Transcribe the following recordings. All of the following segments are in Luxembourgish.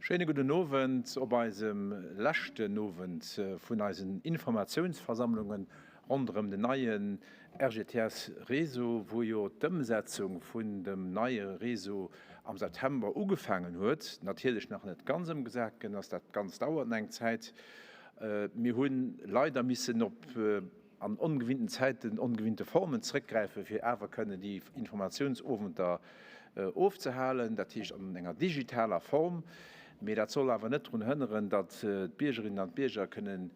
Schéine gudden Owend op eisem leschten Owend vun eisen Informatiounsversammlungen ronderëm den neien RGTS-Réseau, wou jo d'Ëmsetzung vun dem neie Réseau am September ugefaangen huet, natierlech nach net ganz ëmgesat gënn ass. Dat Ganzt dauert nach eng Zäit. Mir hu leider missen op an ongewinnten Zäiten ongewinnte Formen zrëckgräifen, fir awer kënnen déi Informatiounsowenter ofzehalen, dat heescht an enger digitaler Form. Mee dat soll awer net drun hënneren, datt d'Biergerinnen an d'Bierger kënnen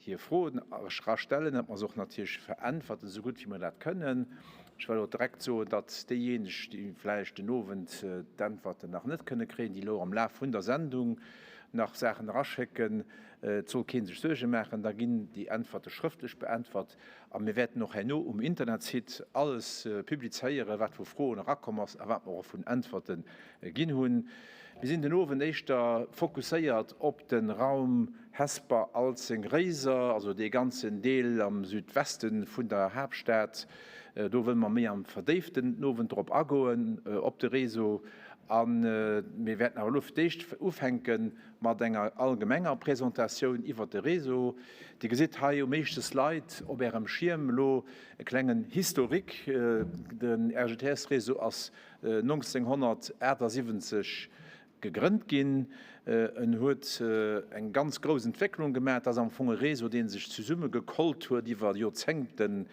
hir Froen erastellen, datt mer se och natierlech veräntwerten, esou gutt wéi mer dat kënnen. Ech wëll och direkt soen, datt déijéineg, déi vläicht den Owend d'Äntwerten nach net kënne kréien, déi elo am Laf vun der Sendung nach Saachen eraschécken, Et soll kee sech Suerge maachen, da ginn déi Äntwerte schrëftlech beäntwert. A mir wäerten och herno um Internetsite alles publizéieren, wat vu Froen erakomm ass a wat mer och vun Äntwerte ginn hunn. Mir sinn den Owend éischter fokusséiert op de Raum Hesper, Alzeng, Réiser, also dee ganzen Deel am Südweste vun der Haaptstad. Do wëlle mer méi am Verdéiften den Owend drop agoen, op de Réseau. A mir wäerten awer elo fir d'éischt ufänke mat enger allgemenger Presentatioun iwwert de Réseau. Dir gesitt hei um éischte Slide op Ärem Schierm elo e klengen Historique. Den RGTS-Réseau ass 1978 gegrënnt ginn. En huet eng ganz grouss Entwécklung gemaach. Et ass am Fong e Réseau, dee sech zesummegekollt huet iwwer Joerzéngten,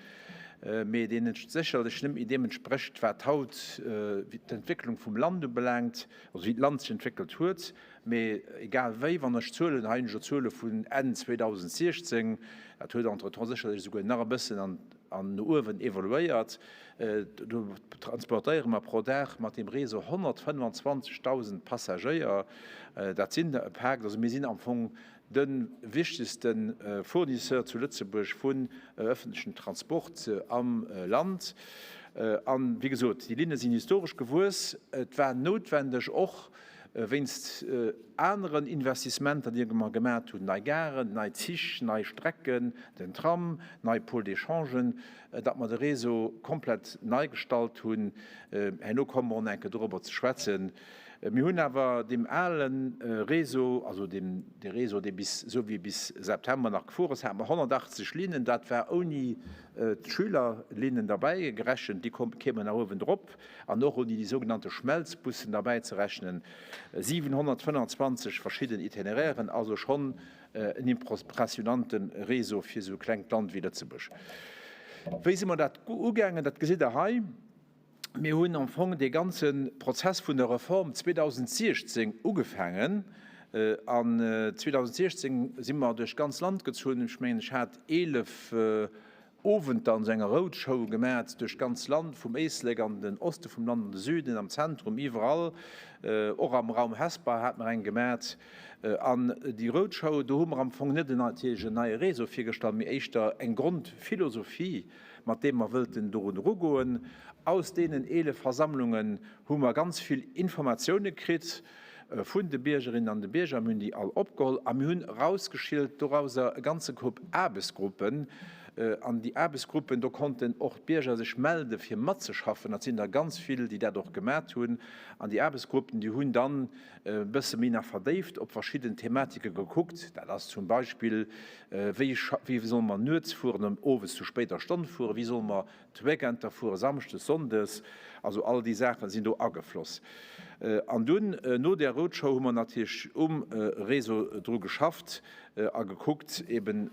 mee deen sécherlech net méi deem entsprécht, wat haut d'Entwécklung vum Land ubelaangt, also wéi d'Land sech entwéckelt huet. Mee egal wéi, wann ech Zuelen, hei hunn ech jo Zuele vun Enn 2016, dat huet entretemps sécherlech esouguer nach e bëssen an no uewen evoluéiert, do transportéiere mer pro Dag mat deem Réseau 125.000 Passagéier. Dat sinn der e Pak. Also mir sinn am Fong de wichtegste Fournisseur zu Lëtzebuerg vun ëffentlechen Transport am Land. An, wéi gesot, déi Linne sinn historesch gewuess. Et war noutwendeg och wéinst aneren Investissementer, déi mer gemat hunn, nei Garen, nei Zich, nei Strecken, den Tram, nei Pôles d'échangen, datt mer de Réseau komplett nei gestallt hunn. Herno komme mer och nach eng Kéier dorobber ze schwätzen. Mir hunn awer deem ale Réseau, also deem de Réseau, dee bis, esou wéi bis September nach gefuer ass, hate mer 180 Linnen. Dat war ouni d'Schülerlinnen derbäi gerechent, déi kéimen nach uewendrop. An och ouni déi sougenannte Schmelzbussen derbäi ze rechnen, 725 verschidden Itinerairen, also schonn en impressionante Réseau fir esou e klengt Land wéi Lëtzebuerg. Wéi si mer dat ugaangen? Dat gesitt Der hei. Mir hunn am Fong dee ganze Prozess vun der Reform 2016 ugefaangen. An 2016 si mer duerch d'ganz Land gezunn. Ech mengen, ech hat 11 Owend dann sou enger Roadshow gemat duerch d'ganz Land, vum Éislek an den Oste vum Land, an de Süden, am Zentrum, iwwerall, och am Raum Hesper hat mer eng gemat. An déi Roadshow, do hu mer am Fong net natierlech en neie Réseau virgestallt, mee éischter eng Grondphilosophie, mat deem mer wëllten dorun erugoen. Aus deenen 11 Versammlungen hu mer ganz vill Informatioune kritt, vun de Biergerinnen an de Bierger. Mir hunn déi all opgeholl a mir hunn erausgeschielt dorauser e ganze Koup Aarbechtsgruppen. An déi Aarbechtsgruppen, do konnten och d'Bierger sech melde fir matzeschaffen. Dat sinn der ganz vill, déi dat och gemat hunn. An déi Aarbechtsgruppen, déi hunn dann e bësse méi nach verdéift op verschidden Thematike gekuckt. Dat ass zum Beispill, wéi wéi solle mer nuets fueren an owes zu spéider Stonn fueren, wéi solle mer D'Weekender fuere Samschdes, Sonndes, also all déi Saache sinn do agefloss. An dunn, no där Roadshow, hu mer natierlech um Réseau dru geschafft a gekuckt, eeben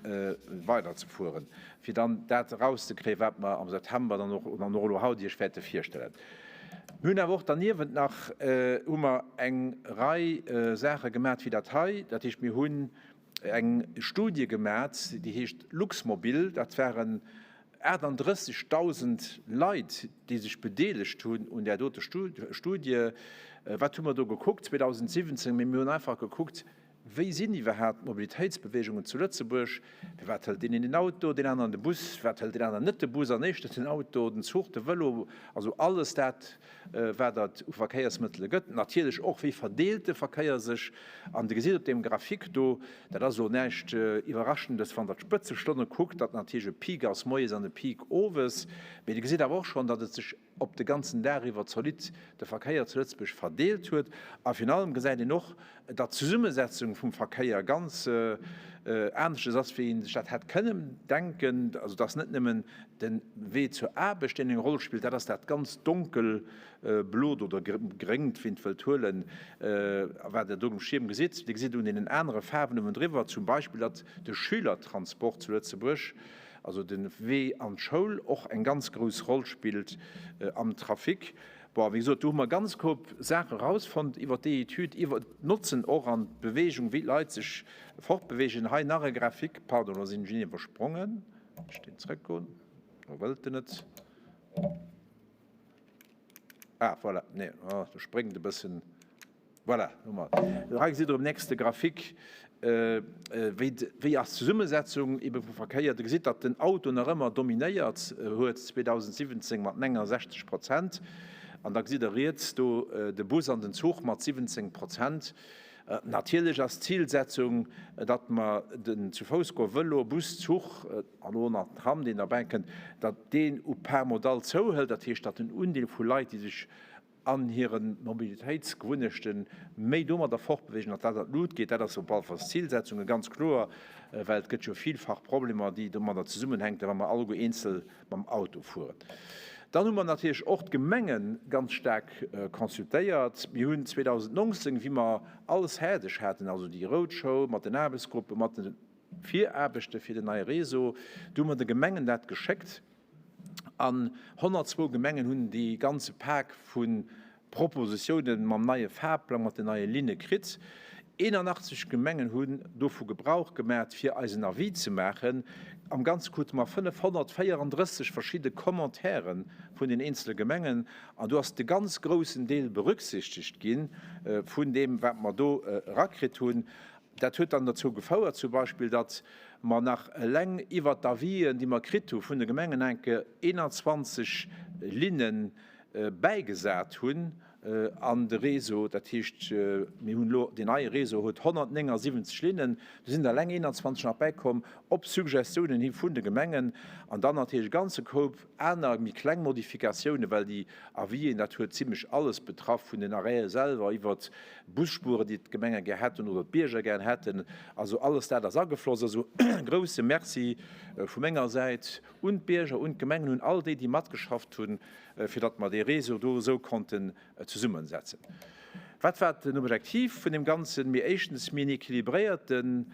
weiderzefueren, fir dann dat erauszekréien, wat mer am September dann och, an och elo haut Iech wäerte virstellen. Mir hunn awer och derniewent nach, hu mer eng Rei Saache gemaat wéi dat hei. Dat heescht, mir hunn eng Studie gemat, déi heescht Luxmobil. Dat waren 38.000 Leit, déi sech bedeelegt hunn un där dote Studie. Wat hu mer do gekuckt 2017? Mee mir hunn einfach gekuckt, Wéi sinn iwwerhaapt d'Mobilitéitsbeweegungen zu Lëtzebuerg? Firwat hëlt deen een den Auto, deen aneren de Bus? Firwat hëlt deen aneren net de Bus an éischter den Auto, den Zuch, de Vëlo? Also alles dat, wat et u Verkéiersmëttele gëtt. Natierlech och, wéi verdeelt de Verkéier sech? An Dir gesitt op deem Graphique do, dat ass elo näischt Iwwerraschendes, wann Der d'Spëtzestonne kuckt, datt natierlech e Peak ass moies an e Peak owes. Mee Dir gesitt awer och schonn, datt et sech. op de ganzen Dag iwwer zolidd de Verkéier zu Lëtzebuerg verdeelt huet. A virun allem gesäit een och, datt d'Zesummesetzung vum Verkéier ganz aneschtes ass, wéi ee sech dat hätt kënnen denken. Also et ass net nëmmen de Wee zur Aarbecht, deen eng Roll spillt, dat ass dat ganz donkel blot oder gréngt, wien et wëllt huelen, wat Der do um Schierm gesitt. Dir gesitt un deenen anere Faarwen uewendriwwer zum Beispill, datt de Schülertransport zu Lëtzebuerg, also de Wee an d'Schoul, och eng ganz grouss Roll spillt am Trafic. Bon, wéi gesot, do hu mer ganz Koup Saache erausfonnt iwwert déi Etüd, iwwert d'Notzen och an d'Beweegung, wéi d'Leit sech fortbeweegen. Hei nach e Graphique, pardon, elo sinn ech een iwwersprongen, ech deen zrëckgoen, elo wëllt en net. Ah, voilà, nee, oh, do spréngt e bëssen. Voilà, hu mer. Hei gesitt Der um nächste Graphique, wéi, wéi ass d'Zesummesetzung ebe vum Verkéier. Dir gesitt, datt den Auto nach ëmmer dominéiert huet 2017 mat 69 Prozent. An da gesitt Der riets do de Bus an den Zuch mat 17 Prozent. Natierlech ass d'Zilsetzung, datt mer den Zu-Fouss-Goen, Vëlo, Bus, Zuch an elo nach den Tram, deen derbäikënnt, datt deen u part modal zouhëlt. Dat heescht, datt den Undeel vu Leit, déi sech an hire Mobilitéitsgewunnechte méi domadder fortbeweegen, datt dat an d'Lut geet. Dat ass op alle Fall d'Zilsetzung, ganz kloer, well et gëtt jo villfach Problemer, déi domadder zesummenhänken, wa mer alleguer eenzel mam Auto fueren. Dann hu mer natierlech och d'Gemenge ganz staark consultéiert. Mir hunn 2019, wéi mer alles fäerdeg haten, also déi Roadshow mat den Aarbechtsgruppen, mat de Viraarbechte fir den neie Réseau, du hu mer de Gemengen dat geschéckt. An 102 Gemengen hunn dee ganze Pak vu Propositioune mam neie Fahrplang, mat den neie Linne kritt. 81 Gemengen hunn dovu Gebrauch gemaacht, fir eis en Avis ze maachen. Am Ganze krute mer 534 verschidde Commentaire vun den eenzele Gemengen. An do ass de ganz groussen Deel berücksichtegt gi vun deem, wat mer do erakritt hunn. Dat huet dann dozou gefouert zum Beispill, datt mer nach eleng iwwert d'Avisen, déi mer kritt hu vun de Gemengen, enke 21 Linne bäigesat hunn an de Réseau. Dat heescht, mir hunn elo, deen neie Réseau huet 179 Linnen, do sinn der eleng 21 nach bäikomm op Suggestiounen hi vun de Gemengen. An dann natierlech e ganze Koup aner méi kleng Modifikatiounen, well déi Avisen, dat huet zimlech alles betraff, vun den Arrêtë selwer iwwert Busspuren, déi d'Gemenge gär hätten oder d'Bierger gär hätten. Also alles dat ass agefloss. Also e grouse Merci vu menger Säit un d'Bierger, un d'Gemengen, un all déi, déi matgeschafft hunn, fir datt mer dee Réseau do esou konnten zesummensetzen. Wat war den Objektiv vun deem Ganzen? Mir éischtens, méi en équilibréierten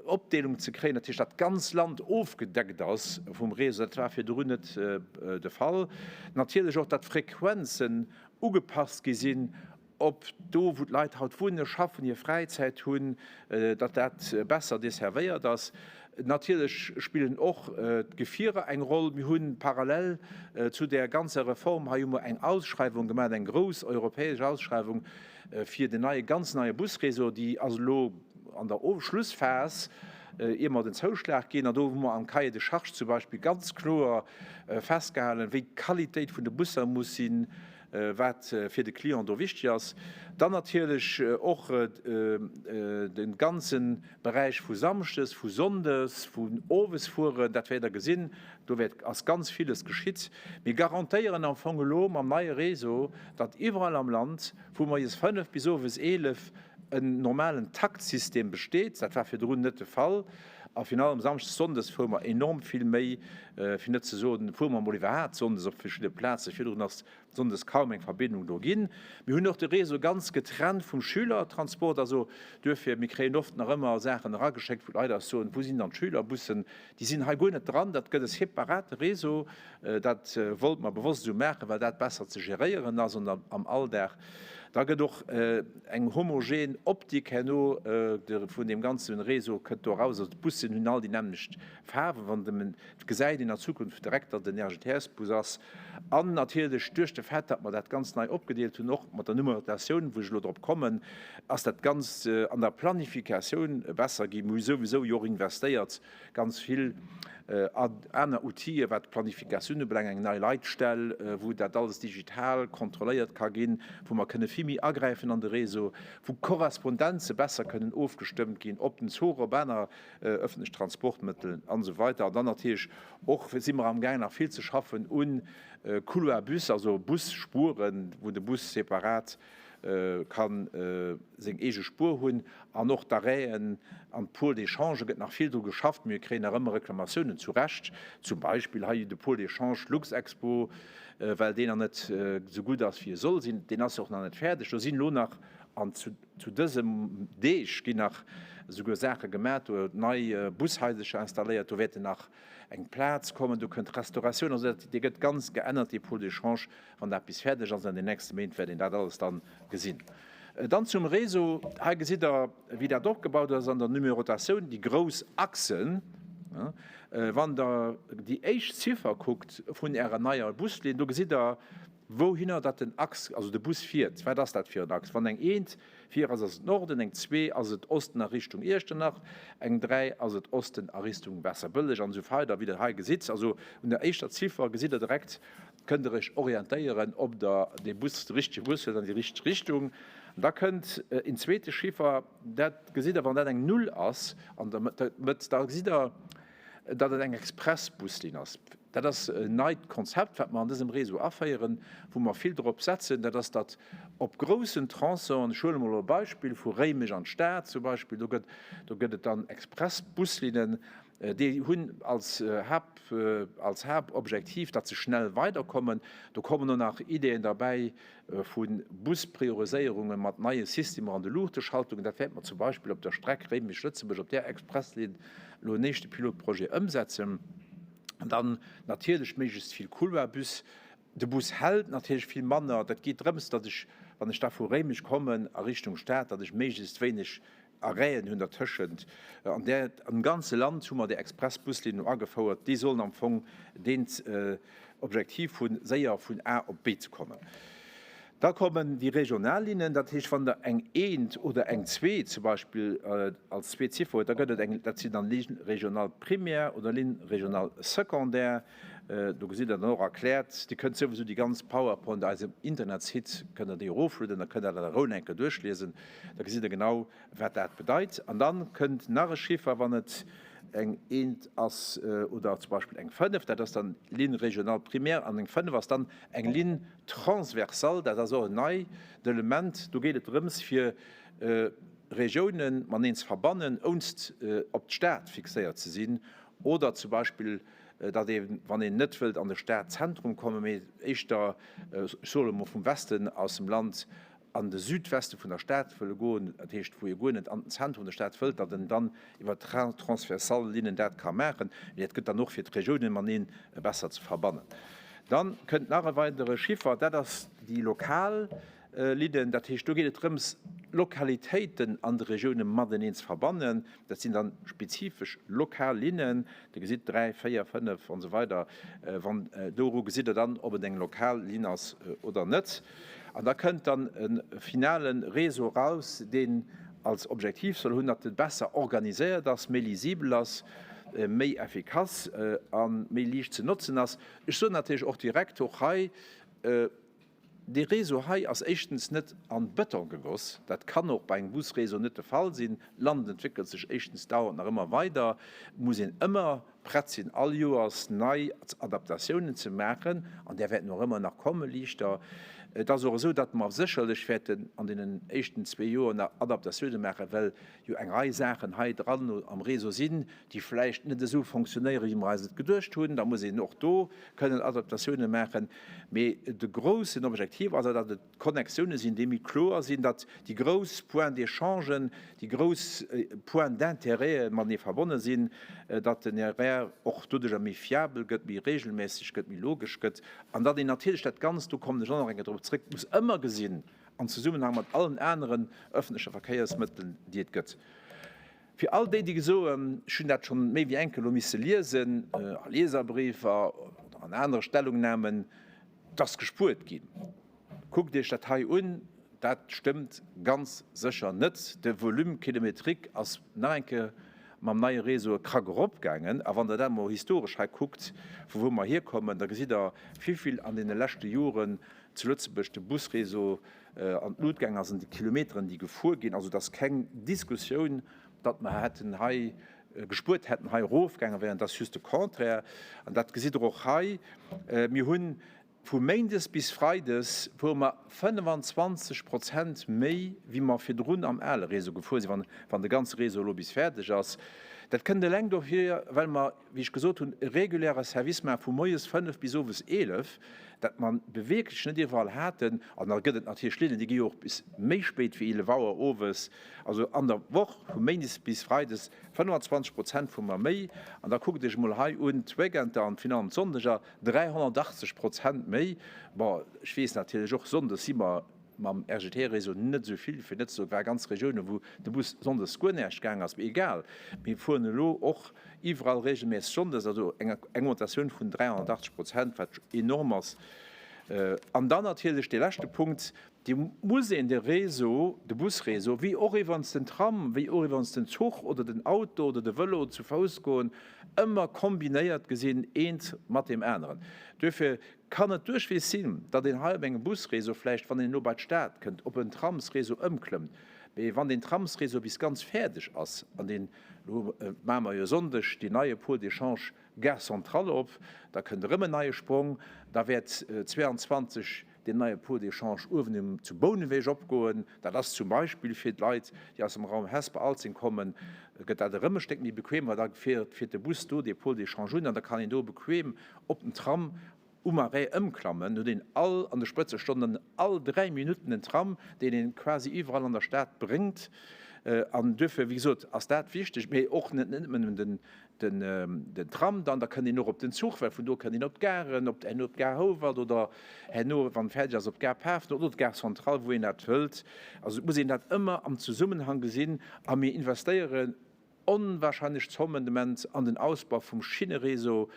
Opdeelung ze kréien, dat heescht, datt d'ganz Land ofgedeckt ass vum Réseau. Dat war virdrun net de Fall. Natierlech och, datt d'Frequenzen ugepasst gi sinn Ob do, wou d'Leit haut wunnen, schaffen, hir Fräizäit hunn, datt dat besser desservéiert ass. Natierlech spillen och d'Gefierer eng Roll. Mir hu parallel zu där ganzer Reform hei hu mer eng Ausschreiwung gemaach, eng grouss europäesch Ausschreiwung fir den neie, ganz neie Busréseau. Déi ass elo an der Schlussphas, ier mer den Zouschlag ginn. An do hu mer am Cahier de charges zum Beispill ganz kloer festgehalen, wéi d'Qualitéit vun de Busser muss sinn, wat fir de Client do wichteg ass. Dann natierlech och de ganze Beräich vu Samschdes, vu Sonndes, vun Owesfueren, dat wäert Der gesinn, do wäert, ass ganz villes geschitt. Mir garantéieren am Fong elo mam neie Réseau, datt iwwerall am Land vu moies 5 bis owes 11 en normalen Taktsystem besteet. Dat war virdrun net de Fall. A virun allem Samschdes, Sonndes fuere mer enorm vill méi, fir net ze soen, fuere mer emol iwwerhaapt Sonndes op verschidde Plazen. Virdrun ass Sonndes kaum eng Verbindung do ginn. Mir hunn och de Réseau ganz getrennt vum Schülertransport. Also duerfir, mir kréien oft nach ëmmer Saachen erageschéckt, wou d'Leit eis soen, wou sinn dann d'Schülerbussen? Déi sinn hei guer net dran. Dat gëtt e separate Réseau. Dat wollte mer bewosst esou maachen, well dat besser ze geréieren ass an am Alldag. Da gëtt och eng homogen Optik herno vun deem ganze Réseau kënnt do eraus. Also d'Bussen hunn all déi nämmlecht Faarwen. Wann de, et gesäit een a Zukunft direkt, datt et en RGTS-Bus ass. An natierlech duerch. Duerch de Fait, datt mer dat ganz nei opgedeelt hunn, och mat der Numerotatioun, wou ech elo drop kommen, ass dat Ganzt an der Planifikatioun besser ginn. Mir hu souwisou jo och investéiert ganz vill aner Outile wat d'Planifikatioun ubelaangt, eng nei Leitstell, wou dat alles digital kontrolléiert ka ginn, wou mer kënne vill méi agräifen an de Réseau, wou Korrespondenze besser kënnen ofgestëmmt ginn op den Zuch, op aner ëffentlech Transportmëttel an esou weider. An dann natierlech och si mer amgaang nach vill ze schaffen un Couloir bus, also Busspuren, wou de Bus separat ka seng eege Spuer hunn an och d'Arrêten an d'Pôles d'échange gëtt nach vill dru geschafft. Mir kréien nach ëmmer Reklamatiounen, zu Recht, zum Beispill hei de Pôle d'échange Luxexpo, well deen nach net esou gutt ass, wéi e soll sinn. Deen ass jo och nach net fäerdeg. Do sinn elo nach, an zu dësem Deeg ginn nach esouguer Saache gemaach, do nei Bushaisercher installéiert, do wäerten nach eng Plaz kommen, do kënnt Restauratioun, also dat, dee gëtt ganz geännert, dee Pôle d'échange. Wann dat bis fäerdeg ass an den nächste Méint, wäert een dat alles dann gesinn. Dann zum Réseau. Hei gesitt Der, wéi dat opgebaut ass an der Numerotatioun, déi grouss Achsen. Wann Der déi éischt Ziffer kuckt vun Ärer neier Buslinn, do gesitt Der, wouhinner datt den Axe, also de Bus fiert. Wat ass dat fir en Axe? Wann eng Eent vir ass, ass et Norden, eng 2 ass et Osten a Richtung Iechternach, eng 3 ass et Osten a Richtung Waasserbëlleg an esou weider, wéi Der hei gesitt. Also un der éischter Ziffer gesitt Der direkt, kënnt Der Iech orientéieren, ob Der dee Bus, de richtege Bus huet an déi richteg Richtung. An da kënnt en zweete Chiffer, dat gesitt Der, wann dat eng Null ass an der Mëtt, da gesitt Der, datt et eng Expressbuslinn ass. Dat ass en neit Konzept, wat mer an dësem Réseau aféieren, wou mer vill drop setzen. Dat ass, datt op groussen Tronçonen, ech huele mol e Beispill vu Réimech an d'Stad zum Beispill, do gëtt, do gëtt et dann Expressbuslinnen, Déi hunn als Haupt, als Haaptobjektiv, datt se schnell weiderkommen. Do kommen och nach Ideeën derbäi vu Busprioriséierunge mat neie Systemer an de Luuchteschaltungen. Dat wäerte mer zum Beispill op der Streck Réimech-Lëtzebuerg op där Expresslinn elo en éischte Pilotprojet ëmsetzen. An dann natierlech méiglechst vill Couloir-Bus. De Bus hält natierlech vill manner. Dat geet drëms, datt ech, wann ech da vu Réimech kommen a Richtung Stad, datt ech méiglechst wéineg Arrêten hunn dertëschent. An där, am ganze Land hu mer déi Expressbuslinn elo agefouert. Déi sollen am Fong deen Objektiv hunn, séier vun A op B ze kommen. Da kommen déi regional Linnen, dat heescht, wann Der eng eent oder eng zwee zum Beispill als zwee Ziffer hutt, da gëtt et eng, dat sinn dann Ligne régionale primaire oder Ligne régionale secondaire. Do gesitt Der dann och erkläert, Dir kënnt souwisou déi ganz PowerPoint eisem Internetsite kënnt Der déi eroflueden, da kënnt Der dat a Rou eng Kéier duerchliesen. Da gesitt Der genau, wat dat bedeit. An da kënnt nach e Chiffer, wann et eng Eent ass oder zum Beispill eng 5, dat ass dann Ligne régionale primaire, an eng 5 ass dann eng Ligne transversale, dat ass och en neit Element. Do geet et drëms, fir Regiounen mateneen ze verbannen, ounst op d'Stad fixéiert ze sinn oder zum Beispill, datt ee, wann een net wëllt an de Stadzentrum kommen, mee éischter, ech soe lo mol, vum Westen aus dem Land an de Südweste vun der Stad wëlle goen, dat heescht wou ee guer net an den Zentrum der Stad wëllt, datt en dann iwwer Transversallinnen dat ka maachen. Mee dat gëtt dann och fir d'Regiounen mateneen besser ze verbannen. Dann kënnt nach e weidere Chiffer, dat ass déi lokal Linnen. Dat heescht do geet et drëms, d'Lokalitéiten an de Regioune mateneen ze verbannen. Dat sinn dann spezifesch lokal Linnen. Dir gesitt 3, 4, 5 an esou weider. Wann doru gesitt Der dann, ob et eng lokal Linn ass oder net. An da kënnt dann e finale Réseau eraus, deen als Objektiv soll hunn, datt e besser organiséiert ass, méi lisibel ass, méi effikass a méi liicht ze notzen ass. Ech soen natierlech och direkt och hei, Dee Réseau hei ass éischtens net an Bëton gegoss. Dat kann och bei engem Busréseau net de Fall sinn. D'Land entwéckelt sech éischtens dauernd nach ëmmer weider. Et muss een ëmmer prett sinn, all Joers nei Adaptatiounen ze maachen, an där wäerten och ëmmer nach komme liichter. Et ass och esou, datt mer sécherlech wäerten an deenen éischten zwee Joer nach Adaptatiounen maachen, well jo eng Rei Saachen hei dran am Réseau sinn, déi vläicht net esou fonctionnéieren, wéi mer eis et geduecht hunn. Da muss een och do kënnen Adaptatiounen maachen. Mee de groussen Objektiv ass, datt et Connectiounen sinn, déi méi kloer sinn, datt déi grouss Points d'échangen, déi grouss Points d'intérêtë matenee verbonne sinn, datt den RER och doduerjer méi fiabel gëtt, méi regelmässeg gëtt, méi logesch gëtt an datt een natierlech dat Ganzt, do kommen ech och nach eng Kéier drop zrëck, muss ëmmer gesinn am Zesummenhang mat allen aneren öffentleche Verkéiersmëttelen, déi et gëtt. Fir all déi, déi soen, ech hunn dat schonn méi wéi eng Kéier elo misse liesen, a Lieserbriefer oder an anere Stellungnahmen. Et ass gespuert ginn. Kuckt Iech dat hei un, dat stëmmt ganz sécher net. De Volume kilométrique ass nach eng Kéier mam neie Réseau e Krack eropgaangen. A wann Der dat emol historesch hei kuckt, vu wou mer hierkommen, da gesitt Der, wivill an deene leschte Joren zu Lëtzebuerg de Busréseau an d'Lut gaang ass an déi Kilometeren, déi gefuer ginn. Also et ass keng Diskussioun, datt mer hätten hei gespuert hätten, hei erofgaange wären. Et ass just de Contraire. An dat gesitt Der och hei. Mir hunn vu méindes bis freides fuere mer 25 Prozent méi, wéi mer virdrun am ale Réseau gefuer sinn, wann de ganze Réseau elo bis fäerdeg ass. Dat kënnt eleng dohier, well mer, wéi ech gesot hunn, e reguläre Service maache vu moies 5 bis owes 11, dat mer wierklech net iwwerall haten. An da gëtt et natierlech Linnen, déi gi jo och bis méi spéit wéi 11 Auer owes. Also an der Woch vu méindes bis freides 25 Prozent fu mer méi. An da kuckt Iech emol hei un d'Weekender an virun allem d'Sonndeger, 380 Prozent méi. Bon, ech weess natierlech och, sonndes si mer mam RGT-Réseau net esou vill, fir net ze soen, et war ganz Regiounen, wou de Bus sonndes guer näischt gaang ass. Mee egal, mir fueren elo och iwwerall regelmässeg sonndes, also eng Augmentatioun vun 380 Prozent, wat enorm ass. An dann natierlech dee leschte Punkt, Dir muss een de Réseau, de Busréseau, wéi och iwwerens den Tram, wéi och iwwerens den Zuch oder den Auto oder de Vëlo, zu Fouss goen, ëmmer kombinéiert gesinn, eent mat deem aneren. Duerfir kann et duerchwees sinn, datt een hei op engem Busréseau vläicht, wann een elo bei d'Stad kënnt, op en Tramsréseau ëmklëmmt. Mee wann deen Tramsréseau bis ganz fäerdeg ass, an deen, elo maache mer jo e Sonndeg deen neie Pôle d'échange Gare centrale op, da kënnt erëm en neie Sprong, da wäert 22 deen neie Pôle d'échange uewen um zu Bouneweg opgoen. Dat ass zum Beispill fir d'Leit, déi aus dem Raum Hesper-Alzeng kommen, gëtt dat erëm e Stéck méi bequem, well da fiert fiert de Bus do dee Pôle d'échange un an da kann een do bequem op den Tram um Arrêt ëmklammen. Huet een all an de Spëtzestonnen all 3 Minutten en Tram, deen een quasi iwwerall an der Stad bréngt. An duerfir, wéi gesot, ass dat wichteg, mee och net nëmmen den Den Tram dann, da kënnt een och op den Zuch, well vun do kënnt een op d'Gare, op herno op d'Gare Houwald oder herno, wann fäerdeg ass, op d'Gare Pafendall oder d'Gare Centrale, wou een dat wëllt. Also et muss een dat ëmmer am Zesummenhang gesinn a mir investéieren onwahrscheinlech Zommen de Moment an den Ausbau vum Schinneréseau,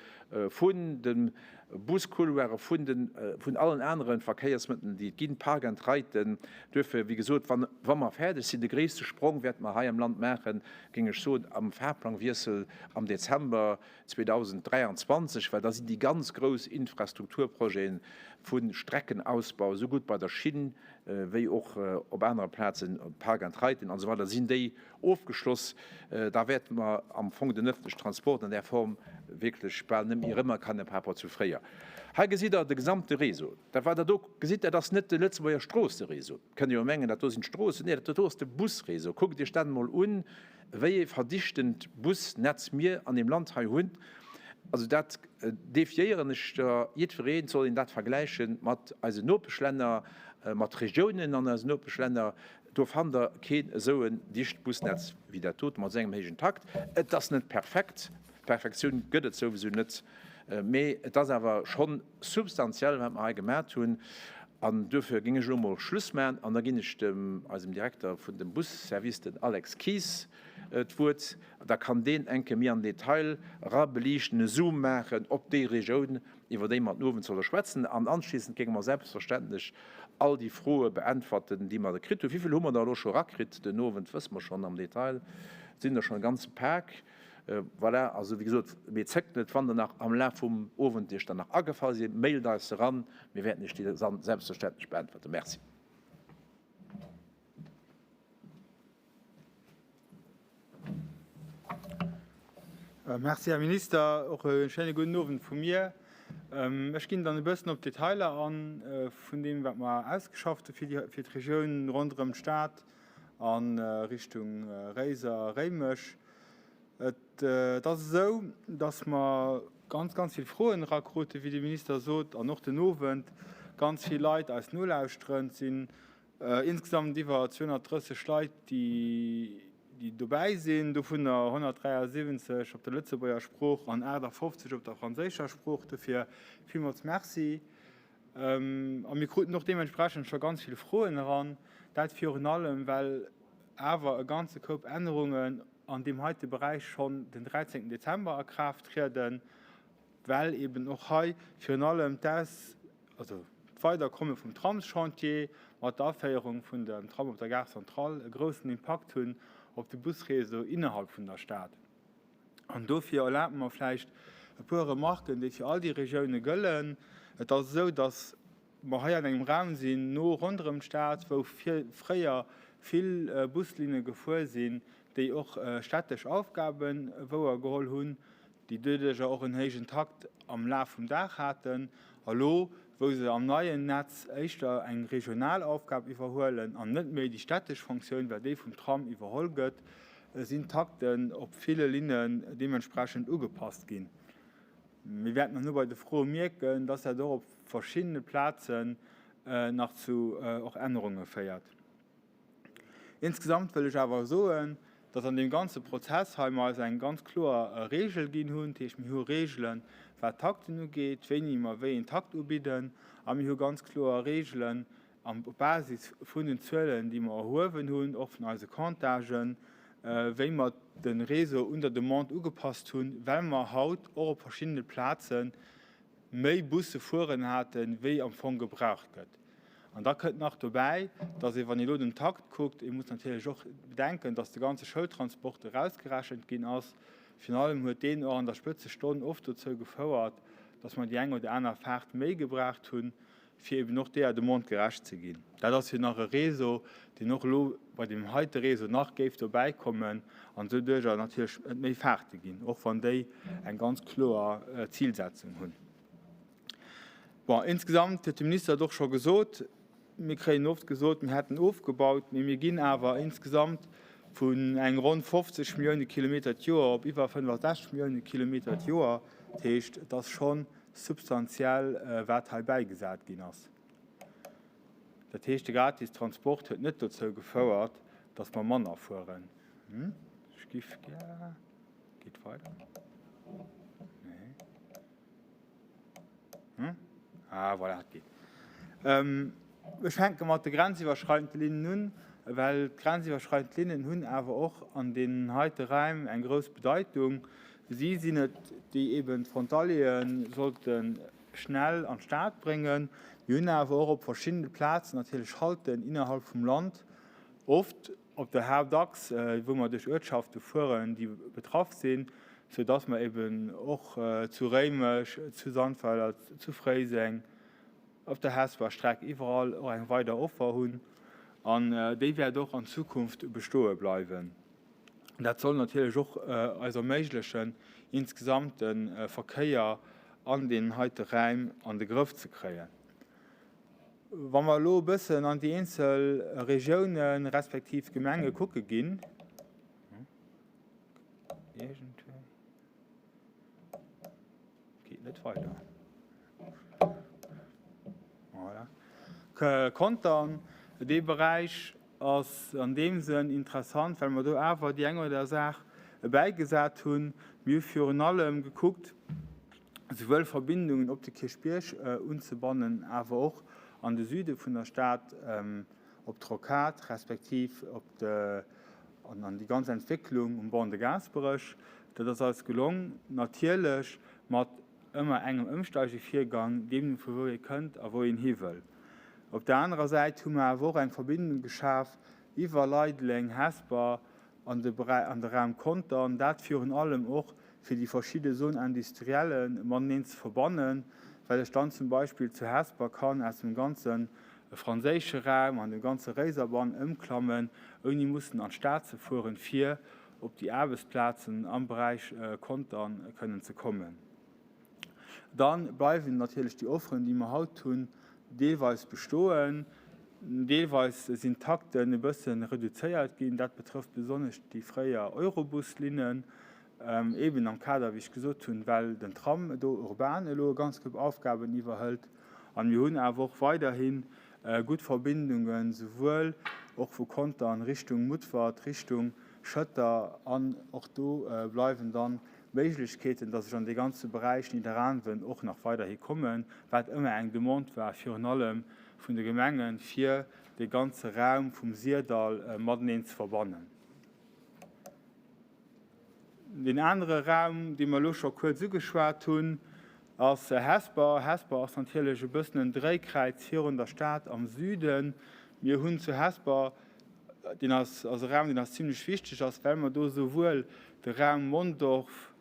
vun de Buscouloire, vun den, vun allen anere Verkéiersmëttelen, déi et ginn, Park and Riden. Duerfir, wéi gesot, wann, wa mer fäerdeg sinn, de gréisste Sprong wäerte mer hei am Land maachen, géing ech soen, am Fahrplangwiessel am Dezember 2023, well da sinn déi ganz grouss Infrastrukturprojete vu Streckenausbau, esou gutt bei der Schinn wéi och op anere Plazen, Park and Riden an esou weider, sinn déi ofgeschloss. Da wäerte mer am Fong den öffentlichen Transport an där Form wierklech bal net méi erëmerkennen par rapport zu fréier. Hei gesitt Der de gesamte Réseau. Dat, wat Der do gesitt, dat ass net de Lëtzebuerger Stroosseréseau. Kënnt Dir jo mengen, dat do sinn d'Stroossen. Nee, dat do ass de Busréseau. Kuckt Iech dat emol un, wéi ee verdichtent Busnetz mir an deem Land hei hunn. Also dat defiéieren ech der jiddwereen, et soll een dat vergläiche mat eisen Nopeschlänner, mat Regiounen an eisen Nopeschlänner. Do fannt Der keen esou en dicht Busnetz wéi dat dote mat esou engem héijen Takt. Et ass net perfekt, Perfektioun gëtt et souwisou net, mee et ass awer scho substantiell, wat mer hei gemat hunn. An duerfir géing ech elo emol Schluss maachen an da ginn ech dem, eisem Direkter vun dem Busservice, den Alex Kies, d'Wuert. Da kann deen eng Kéier méi am Detail erabeliichten, e Zoom maachen op déi Regioun, iwwer déi mer den Owend solle schwätzen. An anschliessend géinge mer selbstverständlech all déi Froe beäntwerten, déi mer kritt hunn. Wéi vill hu mer der elo scho erakritt den Owend, wësse mer schonn am Detail. Et sinn der schonn e ganze Pak. Voilà, also wéi gesot, mee zéckt net, wann der nach am Laf vum Owend Iech der nach agefall sinn, mailt eis se eran, mir wäerten Iech déi dann selbstverständlech beäntwerten. Merci. Merci, Här Minister. Och e schéine gudden Owend vu mir. Ech ginn dann e bëssen op d'Detailer an vun deem, wat mer ausgeschafft hu fir d'Regioun ronderëm d'Stad. A Richtung Réiser, Réimech. Et ass esou, datt mer ganz, ganz vill Froen erakruten, wéi de Minister sot, an och den Owend ganz vill Leit eis nolauschteren. Et sinn insgesamt iwwer 230 Leit, déi dobäi sinn, dovunner 173 op der Lëtzebuerger Sprooch an 58 op der franséischer Sprooch. Dofir villmools Merci. A mir kruten och deementsprechend scho ganz vill Froen eran, dat virun allem, well awer e ganze Koup Ännerungen an deem heite Beräich schonn den 13 Dezember a Kraaft trieden, well eben och hei virun allem d'Aus. also d'Weiderkomme vum Tramschantier mat der Aféierung vun dem Tram op der Gare Centrale e groussen Impakt hunn op de Busréseau innerhalb vun der Stad. An dofir erlaabt mer vläicht e puer Remarken, déi fir all déi Regioune gëllen. Et ass esou, datt mer hei an engem Raum sinn, no ronderëm d'Stad, wou fréier vill Buslinne gefuer sinn, déi och städtesch Aufgabe wouergeholl hunn, déi doduercher och en héijen Takt am Laf vum Dag haten. A lo, wou se am neien Netz éischter eng regional Aufgab iwwerhuelen an net méi déi städtesch Fonctioun, well déi vum Tram iwwerholl gëtt, sinn d'Takten op ville Linnen deementsprechend ugepasst ginn. Mir wäerten herno bei de Froe mierken, dass dat och op verschiddene Plazen nach zu och Ännerunge féiert. Insgesamt wëll ech awer soen, dass an deem ganze Prozess hei mer eis eng ganz kloer Regel ginn hunn. Dat heescht, mir hu Regelen, wat d'Takten ugeet, wéini mer wéi een Takt ubidden, a mir hu ganz kloer Regelen op Basis vun den Zuelen, déi mer erhuewen hunn, och vun eise Comptagen, wéi mer de Réseau un der Demande ugepasst hunn, well mer haut och op verschiddene Plaze méi Busse fueren haten, wéi am Fong gebraucht gëtt. An da kënnt nach dobäi, dass ee, wann ee elo den Takt kuckt, ee muss natierlech och bedenken, dass de ganze Schoultransport erausgerechent ginn ass. Virun allem huet deen och an der Spëtzestonn oft dozou gefouert, dass mer déi eng oder aner Faart méi gebraucht hunn, fir eben och deeër Demande gerecht ze ginn. Dat ass jo nach e Réseau, deen och elo bei deem heite Réseau nach géif dobäi kommen an esou duercher natierlech et méi Faarte ginn, och wann déi eng ganz kloer Zilsetzung hunn. Bon, insgesamt huet de Minister et och scho gesot, mir kréien oft gesot, mir hätten ofgebaut, mee mir ginn awer insgesamt vun eng ronn 50 Millioune Kilometer d'Joer op iwwer 65 Millioune Kilometer d'Joer. Dat heescht, et ass scho substantiell, wat hei bäigesat ginn ass. Dat heescht, de gratis Transport huet net dozou gefouert, datt mer manner fueren. Ech giff gär. Geet weider? Nee. Hm? Ah, voilà, et geet. Ähm, ech fänke mat de grenziwwerschreidende Linnen un, well d'grenziwwerschreidend Linnen hunn awer och an deenen heite Räim eng grouss Bedeitung. Si sinn et, déi eben d'Frontaliere sollte schnell an d'Stad bréngen. Mir hunn awer och op verschiddene Plazen natierlech Halten innerhalb vum Land, oft op der Haaptachs, wou mer duerch Uertschafte fueren, déi betraff sinn, sou dass mer eben och zu Réimech, zu Sandweiler, zu Fréiseng, op der Hesper Streck, iwwerall och eng weider Offer hunn. An déi wäert och an Zukunft bestoe bleiwen. Dat soll natierlech och eis erméiglechen, insgesamt de Verkéier an deenen heite Räim an de Grëff ze kréien. Wa mer elo e bëssen an déi eenzel Regiounen respektiv Gemenge kucke ginn, iergendwéi geet net weider, voilà, Contern, dee Beräich ass an deem Sënn interessant, well mer do awer déi eng oder aner Saach bäigesat hunn. Mir hu virun allem gekuckt, souwuel Verbindungen op de Kierchbierg unzebannen, awer och an de Süde vun der Stad, op d'Rocade respektiv op de, an an déi ganz Entwécklung um Ban de Gaasperech. Dat ass eis gelong, natierlech mat ëmmer engem Ëmsteigevirgang, deemno vu wou ee kënnt a wou een hi wëll. Op der anerer Säit hu mer awer och eng Verbindung geschaf iwwer Leideleng, Hesper an de an de Raum Contern, dat virun allem och fir déi verschidde Zones industrielles mateneen ze verbannen, well ech dann zum Beispill zu Hesper kann aus dem ganze franséische Raum an dem ganze Réiserbann ëmklammen, ouni mussen an d'Stad ze fueren, fir op déi Aarbechtsplazen am Beräich Contern kënnen ze kommen. Da bleiwen natierlech déi Offeren, déi mer haut hunn, deelweis bestoen. Deelweis sinn d'Takten e bësse reduzéiert ginn. Dat betrëfft besonnesch déi fréier Eurobus-Linnen, eeben am Kader, wéi ech gesot hunn, well den Tram do urban elo e ganz Koup Aufgaben iwwerhëlt. An mir hunn awer och weiderhi gutt Verbindungen, souwuel och vu Contern Richtung Mutfert, Richtung Schëtter an och do bleiwen dann Méiglechkeeten, dass ech an dee ganze Beräich Nidderaanwen och nach weiderhi kommen, wat ëmmer eng Demande war, virun allem vun de Gemengen, fir dee ganze Raum vum Syrdall mateneen ze verbannen. Deen anere Raum, dee mer elo scho kuerz ugeschwat hunn. Ass Hesper. Hesper ass natierlech e bëssen en Dréikräiz virun der Stad am Süden. Mir hunn zu Hesper, deen ass ass e Raum, deen eis zimlech wichteg ass, well mer do souwuel de Raum Mondorf,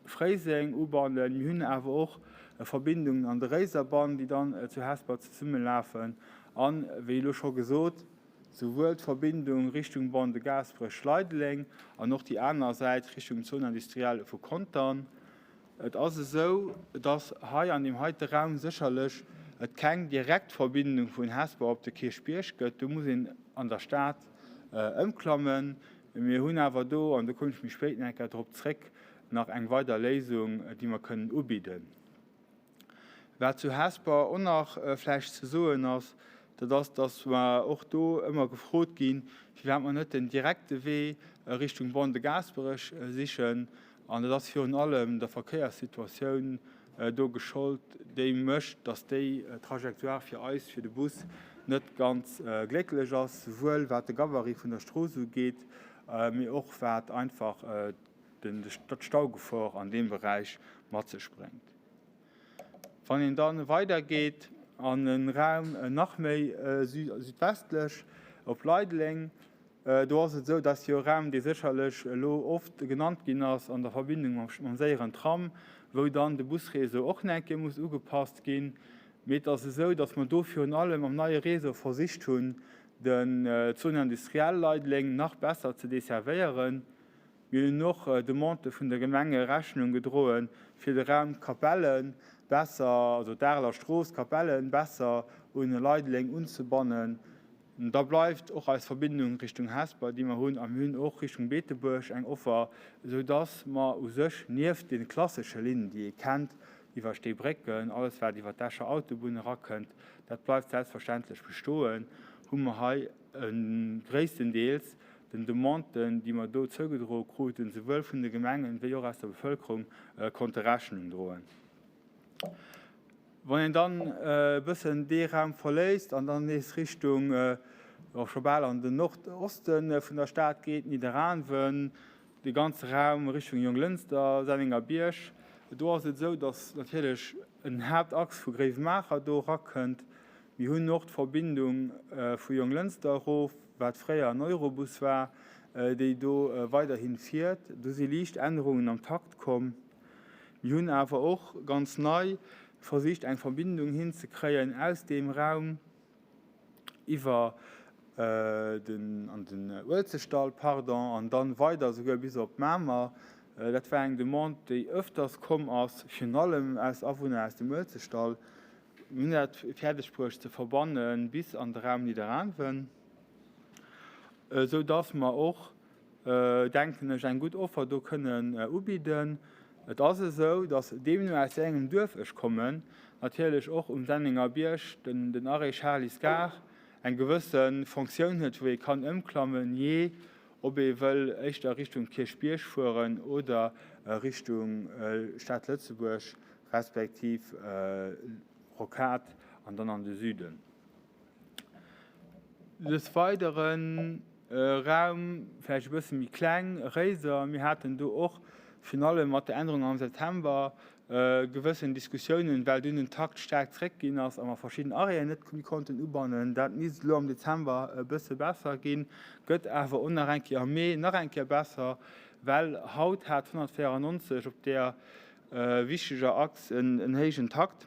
Fréiseng ubannen, mir hunn awer och Verbindungen an de Réiserbann, déi dann zu Hesper zesummelafen an, wéi elo scho gesot, souwuel d'Verbindung Richtung Bande de Gaasperech-Leideleng an och déi aner Säit Richtung Zone industrielle vu Contern. Et ass esou, dass hei an deem heite Raum sécherlech et keng direkt Verbindung vun Hesper op de Kierchbierg gëtt. Do muss een an der Stad ëmklammen. Mir hunn awer do, an do kommen ech méi spéit nach eng Kéier drop zréck, nach eng weider Léisung, déi mer kënnen ubidden. Wat zu Hesper och nach vläicht ze soen ass, dat ass, dass mer och do ëmmer gefrot ginn, firwat mer net den direkte Wee Richtung Bande de Gaasperech sichen. An dat ass virun allem der Verkéierssituatioun do geschollt, déi mécht, dass déi Trajectoire fir eis, fir de Bus, net ganz glécklech ass, souwuel wat de Gabarit vun der Strooss ugeet, mee och wat einfach d'Staugefor an deem Beräich mat sech bréngt. Wann een da weidergeet an e Raum nach méi südwestlech op Leideleng, do ass et esou, dat ass jo e Raum, dee sécherlech elo oft genannt ginn ass an der Verbindung mam séieren Tram, wou dann de Busréseau och nach eng Kéier muss ugepasst ginn. Mee et ass esou, datt mer do virun allem am neie Réseau versicht hunn, den d'Zone industrielle Leideleng nach besser ze desservéieren. Mir hunn och Demandë vun de Gemenge Rechnung gedroen, fir de Raum Capellen besser, also d'Areler Strooss, Capellen, besser un Leideleng unzebannen. Da bleift och eis Verbindung Richtung Hesper, déi mer hunn, a mir hunn och Richtung Beetebuerg eng Offer, esou dass mer u sech nieft de klassesche Linnen, déi ee kennt, iwwer Steebrécken, alles wat iwwer d'Escher Autobunn erakënnt, dat bleift selbstverständlech bestoen, hu mer hei gréisstendeels den Demanden, déi mer do zougedroe kruten, souwuel vun de Gemengen wéi och aus der Bevëlkerung, konnte Rechnung droen. Wann een dann e bëssen dee Raum verléisst an dann nees Richtung, jo scho bal an den Nordoste vun der Stad geet, Nidderaanwen, dee ganze Raum Richtung Jonglënster, Sennengerbierg, do ass et esou, datt natierlech en Haaptachs vu Gréiwemaacher do erakënnt. Mir hunn och d'Verbindung vu Jonglënster erof, wat fréier en Eurobus war, déi do weiderhi fiert. Do si liicht Ännerungen am Takt komm. Mir hunn awer och ganz nei versicht, eng Verbindung hinzekréien aus deem Raum iwwer den, an den Uelzechtdall, pardon, an dann weider esouguer bis op Mamer. Dat war eng Demande, déi öfters komm ass, virun allem aus Awunner aus dem Uelzechtdall. Mir hunn dat fäerdeg bruecht ze verbanne bis an de Raum Nidderaanwen, esou dass mer och, denken ech, eng gutt Offer do kënnen ubidden. Et ass esou, dass deemno aus wéi engem Duerf ech kommen, natierlech och um Sennengerbierg den Arrêt Charlys Gare eng gewësse Fonctioun huet, wou ee kann ëmklammen, jee ob ee wëll éischter Richtung Kierchbierg fueren oder Richtung Stad Lëtzebuerg. respektiv Rocade an dann an de Süden. Des Weideren Raum, vläicht e bësse méi kleng, Réiser. Mir haten do och virun allem mat der Ännerung am September gewëssen Diskussiounen, well dunn den Takt staark zréckginn ass a mer verschidden Arrêten net méi konnten ubannen. Dat misst elo am Dezember e bësse besser ginn, gëtt awer och nach eng Kéier am Mee nach eng Kéier besser, well haut hat 194 op där wichteger Achs en héijen Takt.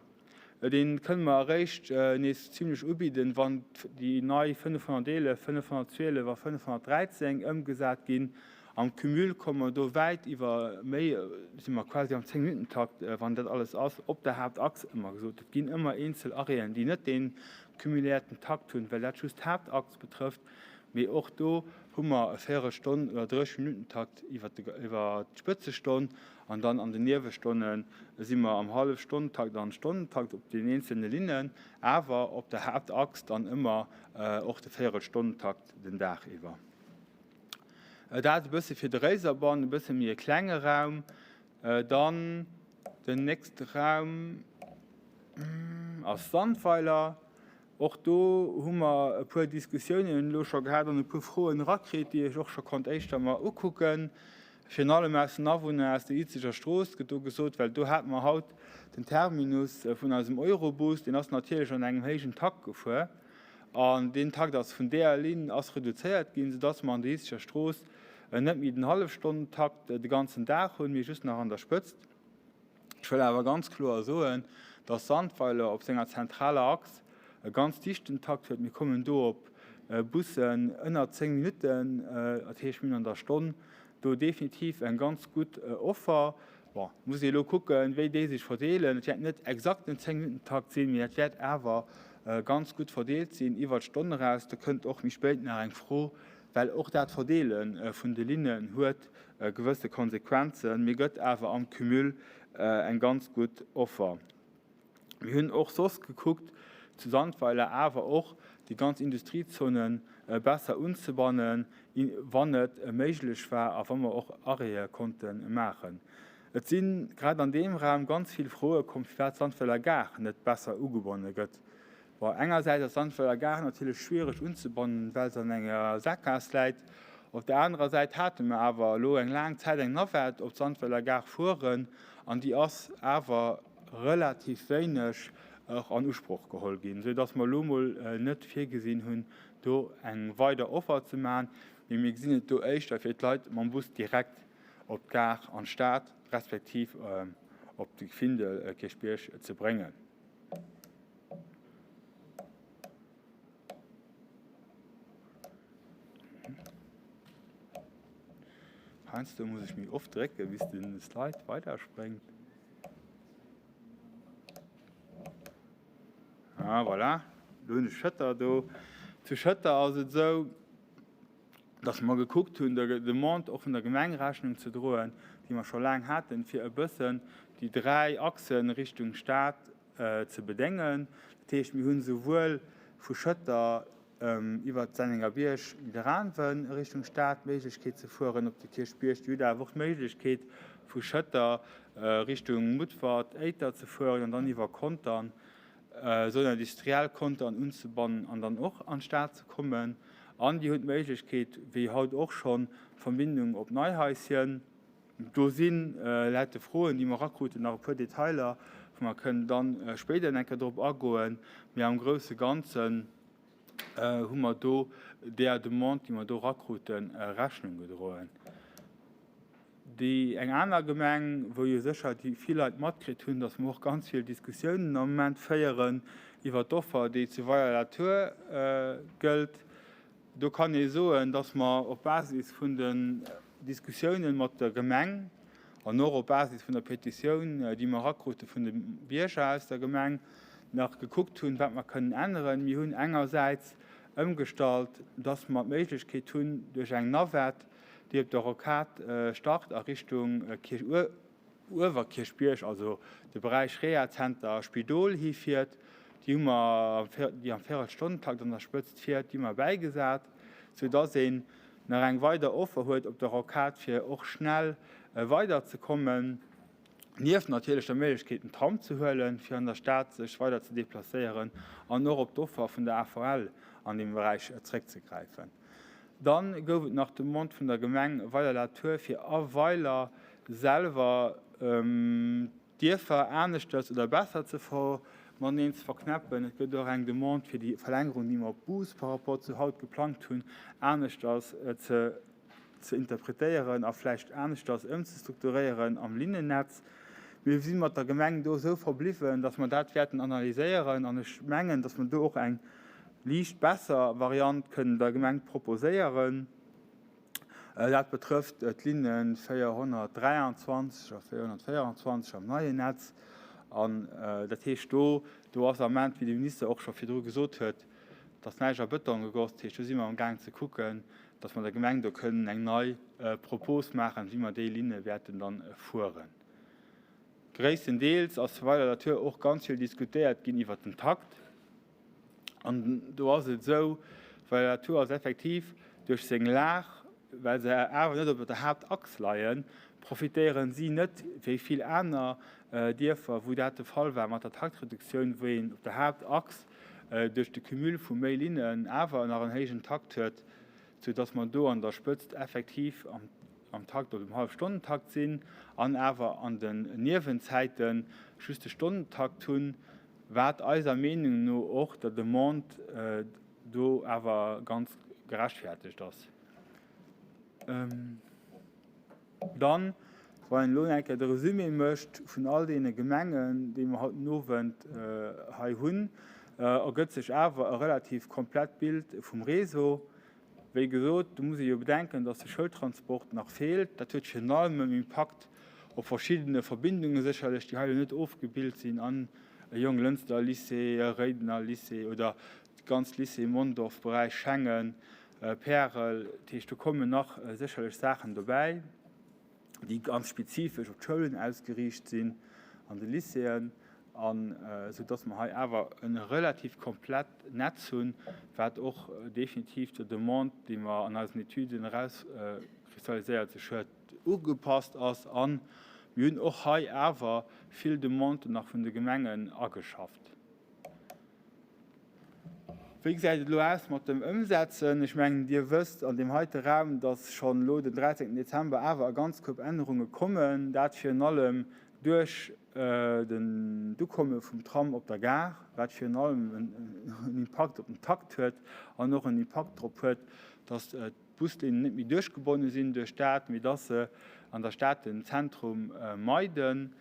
Dee kënne mer eréischt nees zimlech ubidden, wann déi nei 511, 512 a 513 ëmgesat ginn. Am Cumul komme mer do wäit iwwer méi, si mer quasi am Zéng-Minutten-Takt, wann dat alles ass, op der Haaptachs ëmmer gesot. Et ginn ëmmer eenzel Arrêten, déi net dee cumuléierten Takt hunn, well dat just d'Haaptachs betrëfft. Mee och do hu mer e Véierelstonn oder 30 Minutten-Takt iwwer d'Spëtzestonn. An dann an den Niewestonne si mer am Hallefstonnentakt an Stonnentakt op den eenzelne Linnen, awer op der Haaptachs dann ëmmer och de Véierelstonnentakt den Dag iwwer. Dat e bësse fir de Réiserbann, e bësse méi e klenge Raum. Dann den nächste Raum ass Sandweiler. Och do hu mer e puer Diskussiounen elo scho gehat an e puer Froen erakritt, déi ech och scho konnt éischter mer ukucken. Virun allem aus den Awunner aus der Izeger Strooss gëtt do gesot, well do hate mer haut den Terminus vun eisem Eurobus, deen ass natierlech an engem héijen Takt gefuer an deen Takt ass vun deeër Linn ass reduzéiert ginn, soudass mer an der Izeger Strooss net méi den Hallefstonnentakt de ganzen Dag hunn, mee just nach an der Spëtzt. Ech wëll awer ganz kloer soen, dass Sandweiler op senger zentraler Achs e ganz dichten Takt huet. Mir kommen do op Bussen ënner 10 Minutten, dat heescht mir hunn an der Stonn do definitiv eng ganz gutt Offer. Bon, et muss ee elo kucken, wéi déi sech verdeelen. Et wäert net exakt en 10-Minutten-Takt sinn, mee et wäert awer ganz gutt verdeelt sinn iwwert d'Stonn eraus. Do kënnt och méi spéit nach eng Fro, well och dat Verdeele vun de Linnen huet gewësse Konsequenzen, mee gëtt awer am Cumul eng ganz gutt Offer. Mir hunn och soss gekuckt, zu Sandweiler awer och déi ganz Industriezone besser unzebannen, wann et méiglech war a wa mer och Arrêtë konnte maachen. Et si grad an deem Raum ganz vill Froe komm, firwat d'Sandweiler Gare net besser ugebonne gëtt. Bon, engersäits ass d'Sandweiler Gare natierlech schwiereg unzebannen, well se an enger Sakgaass läit. Op der anerer Säit hate mer awer elo eng laang Zäit eng Navette op d'Sandweiler Gare fueren an déi ass awer relativ wéineg och an Usproch geholl ginn, esou dass mer elo mol net virgesinn hunn, do eng weider Offer ze maachen, mee mir gesinn et do éischter fir d'Leit mam Bus direkt op d'Gare an d'Stad respektiv op de Findel Kierchbierg ze bréngen. Heiansdo muss ech méi oft drécken, bis den Slide weiderspréngt. Ah, voilà. Do hunn ech Schëtter do. Zu Schëtter ass et esou, dass mer gekuckt hunn, der Demande och vun der Gemeng Rechnung ze droen, déi mer scho laang haten, fir e bëssen déi dräi Achsen Richtung Stad ze bedéngen. Dat heescht, mir hunn esouwuel vu Schëtter iwwert Sennengerbierg, Nidderaanwen Richtung Stad d'Méiglechkeet ze fueren op de Kierchbierg. Dir hutt awer och d'Méiglechkeet vu Schëtter Richtung Mutfert, Éiter ze fueren an dann iwwer Contern, Zone industrielle Contern unzebannen an dann och an d'Stad ze kommen. An Dir hutt d'Méiglechkeet, wéi haut och schonn, d'Verbindung op Neihaischen. Do si laut de Froen, déi mer erakruten, nach e puer Detailer, wou mer kënnen dann spéider eng Kéier drop agoen. Mee am grousse Ganzen hu mer do där Demande, déi mer do erakruten, Rechnung gedroen. Déi eng aner Gemeng, wou jo sécher déi vill Leit matkritt hunn, datt mer och ganz vill Diskussiounen am Moment féieren iwwert d'Offer, déi zu Weiler-la-Tour gëllt. Do kann ee soen, datt mer op Basis vun den Diskussiounen mat der Gemeng an och op Basis vun der Petitioun, déi mer erakrute vun de Bierger aus der Gemeng, nach gekuckt hunn, wat mer kënnen änneren. Mir hunn engersäits ëmgestallt, datt mer d'Méiglechkeet hunn, duerch eng Navette, déi op der Rocade start a Richtung Uewerkierchbierg, also de Beräich Rehazenter Spidol hifiert, déi hu mer, déi am Véirelstonnentakt an der Spëtzt fiert, déi hu mer bäigesat, sou dass een nach eng weider Offer huet op der Rocade, fir och schnell weiderzekommen, nieft natierlech der Méiglechkeet den Tram ze huelen, fir an der Stad sech weider ze deplacéieren an och op d'Offer vun der AVL an deem Beräich zréckzegräifen. Dann gouf et nach d'Demande vun der Gemeng Weiler-la-Tour fir a Weiler selwer d'Dierfer aneschters oder besser ze mateneen ze verknäppen. Et gëtt och eng Demande fir déi Verlängerung, déi mer op Bus par rapport zu haut geplangt hunn, aneschters ze ze interpretéieren a vläicht aneschters ëmzestrukturéieren am Linnennetz. Mir si mat der Gemeng do esou verbliwwen, dass mer dat wäerten analyséieren an ech mengen, dass mer do och eng liicht besser Variant kënnen der Gemeng proposéieren. Dat betrëfft d'Linne 423 a 424 am neien Netz. An dat heescht, do, do ass am Moment, wéi de Minister och scho virdru gesot huet, et ass näischt a Bëtong gegoss. Dat heescht, do si mer amgaang ze kucken, dass mer der Gemeng do kënnen eng nei Propos maachen, wéi mer déi Linne wäerten dann fueren. Gréisstendeels ass weider Natur och ganz vill diskutéiert ginn iwwert den Takt. An do ass et esou, well la Tour ass effektiv duerch seng Lag, well se awer net op der Haaptachs leien, profitéieren si net wéi vill aner Dierfer, wou dat de Fall war mat der Taktreduktioun, wou een op der Haaptachs duerch de Cumul vu méi Linnen awer nach en héijen Takt huet, soudass mer do an der Spëtzt effektiv am. am Takt op dem Hallefstonnentakt sinn an awer an den Niewenzäite just de Stonnentakt hunn, wat eiser Meenung no och der Demande do awer ganz gerechtfertegt ass. Dann, wann een elo eng Kéier de Resumé mécht vun all deene Gemengen, déi mer haut den Owend hei hunn, ergëtt sech awer e relativ komplett Bild vum Réseau. Wéi gesot, do muss ee jo bedenken, dass de Schoultransport nach feelt. Dat huet virun allem en Impakt op verschiddene Verbindunge sécherlech, déi hei elo net ofgebilt sinn, an e Jonglënster Lycée, e Réidener Lycée oder d'ganz Lycée Mondorf, Beräich Schengen, Pärel. Dat heescht, do kommen nach sécherlech Saachen dobäi, déi ganz spezifesch op d'Schoulen ausgeriicht sinn an de Lycéeën, an esou dass mer hei awer e relativ komplett Netz hunn, wat och definitiv der Demande, déi mer an eisen Etüden erauskristalliséiert sech huet, ugepasst ass. A mir hunn och hei awer vill Demanden nach vun de Gemengen ageschafft. Wéi gesäit et elo aus mat dem Ëmsetzen? Ech mengen, Dir wësst an deem heite Raum, dass schonn elo den 13. Dezember awer e ganz Koup Ännerunge kommen, dat virun allem duerch den d'Ukomme vum Tram op der Gare, wat virun allem en Impakt op den Takt huet an och en Impakt drop huet, dass d'Buslinnen net méi duerchgebonne sinn duerch d'Stad, mee dass se an der Stad den Zentrum meiden.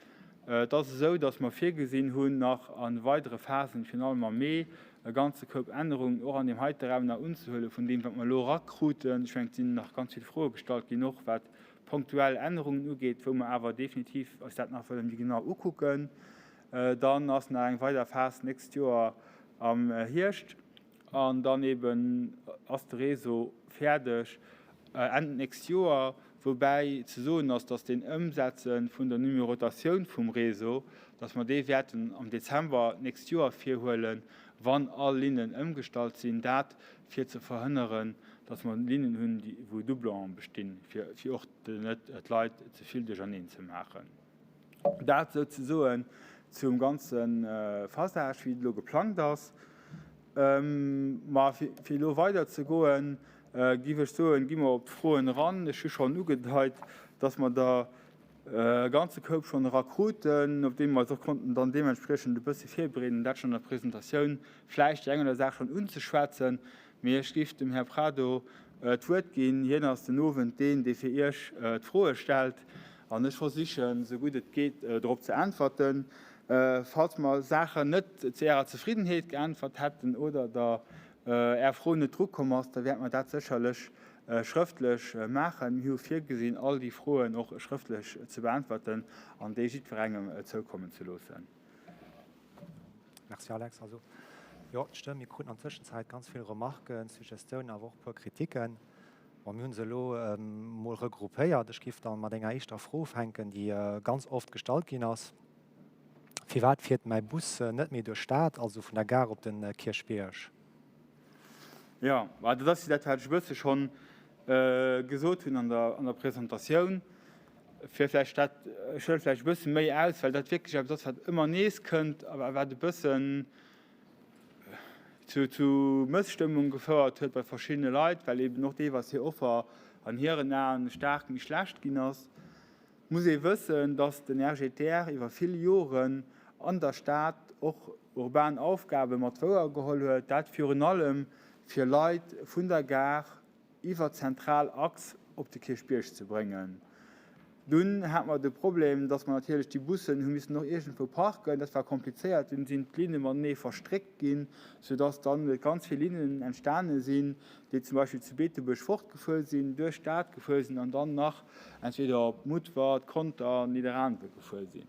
Et ass esou, dass mer virgesinn hunn, nach a weidere Phasen, virun allem am Mee, e ganze Koup Ännerungen och an deem heite Raum nach unzehuelen, vun deem, wat mer elo erakruten. Ech mengen, et sinn nach ganz vill Froe gestallt ginn, och wat punktuell Ännerungen ugeet, wou mer awer definitiv eis dat nach wëlle méi genau ukucken. Dann ass nach eng weider Phas d'nächst Joer am Hierscht. An dann eben ass de Réseau fäerdeg Enn d'nächst Joer, woubäi ze soen ass, dass deen Ëmsetze vun der Numerotatioun vum Réseau, dass mer dee wäerten am Dezember d'nächst Joer virhuelen, wann all Linnen ëmgestallt sinn, dat fir ze verhënneren, dass mer Linnen hunn, wou Doublone bestinn, fir och net d'Leit ze vill duercherneen ze maachen. Dat souzesoen zum ganze Phasage, wéi et elo geplangt ass. Ma fir elo weiderzegoen, géif ech soen, gi mer op d'Froen eran. Ech hu schonn ugedeit, dass mer der e ganze Koup schonn erakruten, op deem mer eis och konnten dann deementspriechend e bësse virbereeden, dat schonn an der Presentatioun vläicht déi eng oder Saach schonn unzeschwätzen. Mee ech géif dem Här Prado d'Wuert ginn. Hien ass den Owend deen, dee fir Iech d'Froe stellt. An ech versichen, esou gutt et geet, drop ze äntwerten. Falls mer Saachen net zu Ärer Zefriddenheet geäntwert hätten oder der Är Fro net drukomm ass, da wäerte mer dat sécherlech schrëftlech maachen. Mir hu virgesinn, all déi Froen och schrëftlech ze beäntwerten an déi jiddwerengem zoukommen ze loossen. Merci Alex. Also, jo, et stëmmt, mir kruten an Tëschenzäit ganz vill Remarken, Suggestiounen, awer och e puer Kritiken. Bon, mir hu se elo emol regroupéiert. Ech géif da mat enger éischter Fro ufänken, déi ganz oft gestallt ginn ass. Firwat fiert mäi Bus net méi duerch d'Stad, also vun der Gare op de Kierchbierg? Jo, dat ass jo dat, wat ech e bësse schonn gesot hunn an der Presentatioun. Fir vläicht dat, ech huele vläicht e bësse méi aus, well dat wierklech eppes ass, wat ëmmer nees kënnt a wat e bëssen zu, zu Mësstëmmung gefouert huet bei verschiddene Leit, well eben och deelweis hir Offer an hiren Aen staark méi schlecht ginn ass. Muss ee wëssen, dass den RGTR iwwer vill Joren an der Stad och urban Aufgabe mat wouergeholl huet, dat virun allem fir Leit vun der Gare iwwer d'zentral Achs op de Kierchbierg ze bréngen. Dunn hate mer de Problem, dass mer natierlech déi Bussen hu missen och iergendwou parken. Dat war komplizéiert. Dunn sinn d'Linne matenee verstréckt ginn, soudass dann ganz vill Linnen entstane sinn, déi zum Beispill zu Beetebuerg fortgefuer sinn, duerch d'Stad gefuer sinn an dann nach entweder op Mutfert, Conter, Nidderaanwe gefuer sinn.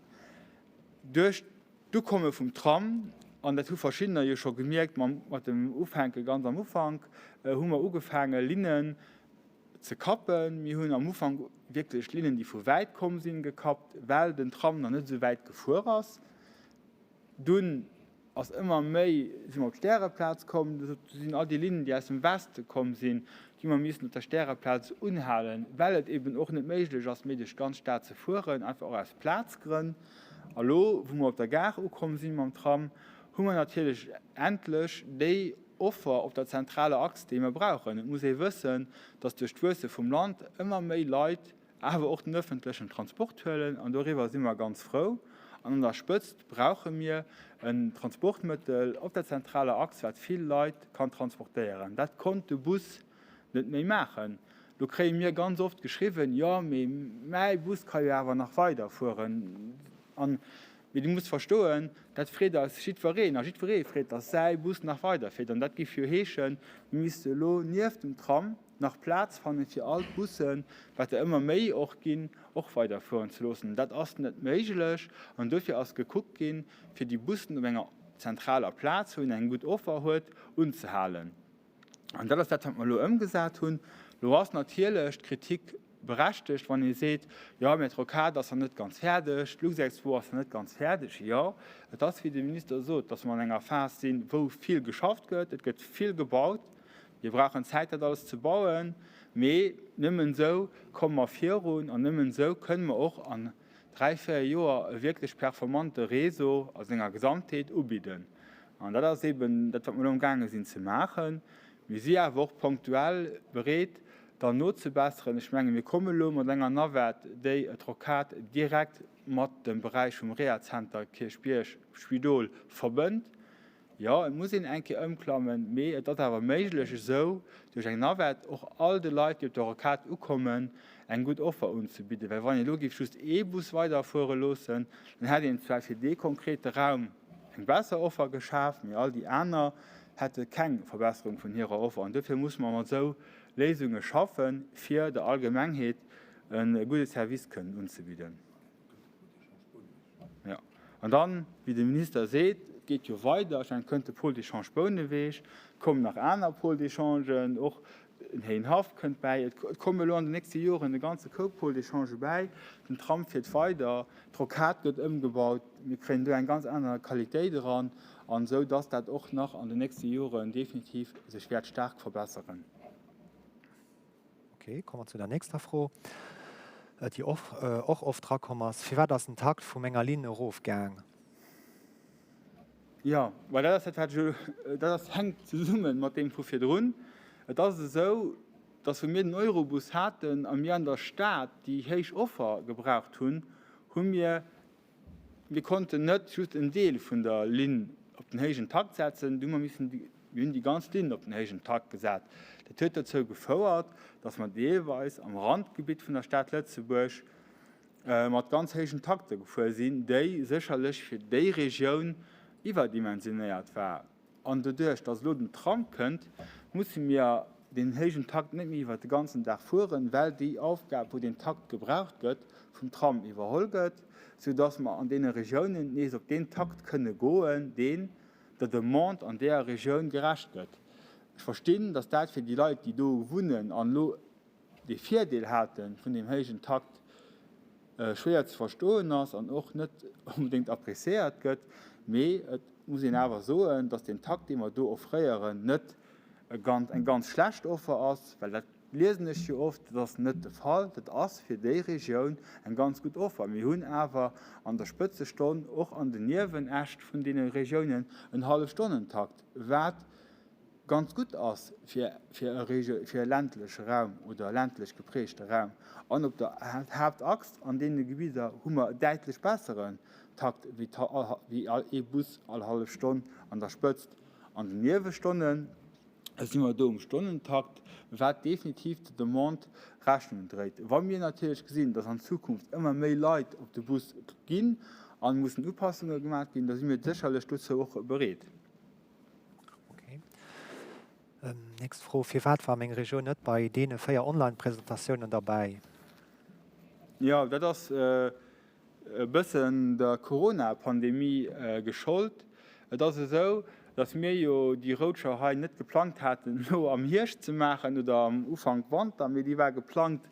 Duerch D'Ukomme vum Tram, an dat hu verschiddener jo scho gemierkt mat dem Ufänke ganz am Ufank, hu mer ugefaange Linnen ze kappen. Mir hunn am Ufank wierklech Linnen, déi vu wäit komm sinn, gekappt, well den Tram nach net esou wäit gefuer ass. Dunn ass ëmmer méi, si mer op d'Stäreplaz komm, do sinn all déi Linnen, déi aus dem Weste komm sinn, déi hu mer missen op der Stäreplaz unhalen, well et eben och net méiglech ass, méi duerch d'ganz Stad ze fueren, einfach och aus Plazgrënn. A lo, wou mer op der Gare ukomm si mam Tram, hu mer natierlech endlech déi Offer op der zentraler Achs, déi mer brauchen. Et muss ee wëssen, dass duerch d'Wuesse vum Land ëmmer méi Leit. awer och den öffentlechen Transport huelen an doriwwer si mer ganz frou. An an der Spëtzt brauche mir en Transportmëttel op der zentraler Achs, wat vill Leit kann transportéieren. Dat konnt de Bus net méi maachen. Do kréie mir ganz oft geschriwwen, jo, mee mäi Bus ka jo awer nach weiderfueren. An, mee du muss verstoen, dat freet eis jiddwereen a jiddweree freet, datt säi Bus nach weiderfiert. An dat géif jo heeschen, mir misste elo nieft dem Tram nach Plaz fannen, fir all d'Bussen, wat der ëmmer méi och ginn, och weiderfueren ze loossen. Dat ass net méiglech an dofir ass gekuckt ginn, fir déi Bussen op enger zentraler Plaz, wou een eng gutt Offer huet, unzehalen. An dat ass dat, wat mer elo ëmgesat hunn. Elo ass natierlech d'Kritik berechtegt, wann ee seet, jo, mä d'Rocade ass nach net ganz fäerdeg, d'Luxexpo ass nach net ganz fäerdeg. Jo, et ass, wéi de Minister sot, dass mer an enger Phas sinn, wou vill geschafft gëtt. Et gëtt vill gebaut. Mir brauchen Zäit, dat alles ze bauen. Mee nëmmen esou komme mer virun an nëmmen esou kënne mer och an 3, 4 Joer e wierklech performante Réseau a senger Gesamtheet ubidden. An dat ass eben dat, wat mer elo amgaange sinn ze maachen. Mir si awer och ponktuell bereet, dann nozebesseren. Ech menge mir komme elo mat enger Navette, déi d'Rocade direkt mat dem Beräich vum Rehazenter Kierchbierg, Spidol, verbënnt. Jo, et muss een eng Kéier ëmklammen, mee et ass awer méiglech, esou duerch eng Navette och all de Leit, déi op der Rocade ukommen, eng gutt Offer unzebidden. Well wann een elo géif just ee Bus weiderfuere loossen, dann hätt een zwar fir dee konkrete Raum eng besser Offer geschaf, mee all déi aner hätte keng Verbesserung vun hirer Offer. An dofir musse mer mat esou Léisunge schaffen, fir der Allgemengheet e gudde Service kënnen unzebidden. Jo. An dann, wéi de Minister seet, et geet jo weider, ech mengen, et kënnt de Pôle d'échange Bouneweg, et kommen nach aner Pôles d'échangen, och den Héihenhaff kënnt bäi, et kommen elo an den nächste Joren e ganze Koup Pôles d'échange bäi, den Tram fiert weider, d'Rocade gëtt ëmgebaut, mir kréien do eng ganz aner Qualitéit eran, an esou dass dat och nach an den nächste Joren definitiv sech wäert staark verbesseren. Ok, komme mer zu der nächster Fro, déi och oft erakomm ass, Firwat ass den Takt vu menger Linn erofgaang? Jo, well dat ass dat, wat ech elo, dat ass, hänkt zesumme mat deem vu virdrun. Et ass esou, dass wou mir den Eurobus haten a mir an der Stad déi héich Offer gebraucht hunn, hu mir Mir konnten net just en Deel vun der Linn op den héijen Takt setzen, du hu mer missen, mir hunn déi ganz Linn op den héijen Takt gesat. Dat huet dozou gefouert, dass mer deelweis am Randgebitt vun der Stad Lëtzebuerg mat ganz héijen Takte gefuer sinn, déi sécherlech fir déi Regioun iwwerdimensionéiert war. An doduerch, dass elo den Tram kënnt, musse mir deen héijen Takt net méi iwwert de ganzen Dag fueren, well déi Aufgab, wou deen Takt gebraucht gëtt, vum Tram iwwerholl gëtt, soudass mer an deene Regiounen nees op deen Takt kënne goen, deen der Demande an deeër Regioun gerecht gëtt. Ech verstinn, dass dat fir déi Leit, déi do wunnen an elo dee Virdeel hate vun deem héijen Takt, schwéier ze verstoen ass an och net onbedéngt appréciéiert gëtt. Mee et muss een awer soen, datt deen Takt, dee mer do offréieren, net eng ganz schlecht Offer ass, well dat liesen ech jo oft, dat ass net de Fall. Dat ass fir déi Regioun eng ganz gutt Offer. Mir hunn awer an der Spëtzestonn och an den Niewenäscht vun deene Regiounen en Hallefstonnentakt, wat ganz gutt ass fir fir e ländleche Raum oder e ländlech geprägte Raum. An op der Haaptachs an deene Gebidder hu mer e däitlech besseren Takt wéi ee Bus all hallef Stonn an der Spëtzt. An den Niewestonne si mer do um Stonnentakt, wat definitiv der Demande Rechnung dréit. Wa mir natierlech gesinn, datt an Zukunft ëmmer méi Leit op de Bus ginn a mussen Upassunge gemaach ginn, da si mir sécherlech dozou och bereet. Okay. Nächst Fro, Firwat war meng Regioun net bei deene 4 Online-Presentatiounen derbäi? Jo, dat ass e bëssen der Corona-Pandemie geschollt. Et ass esou, datt mir jo déi Roadshow hei net geplangt haten elo am Hierscht ze maachen oder am Ufank Wanter, mee déi war geplangt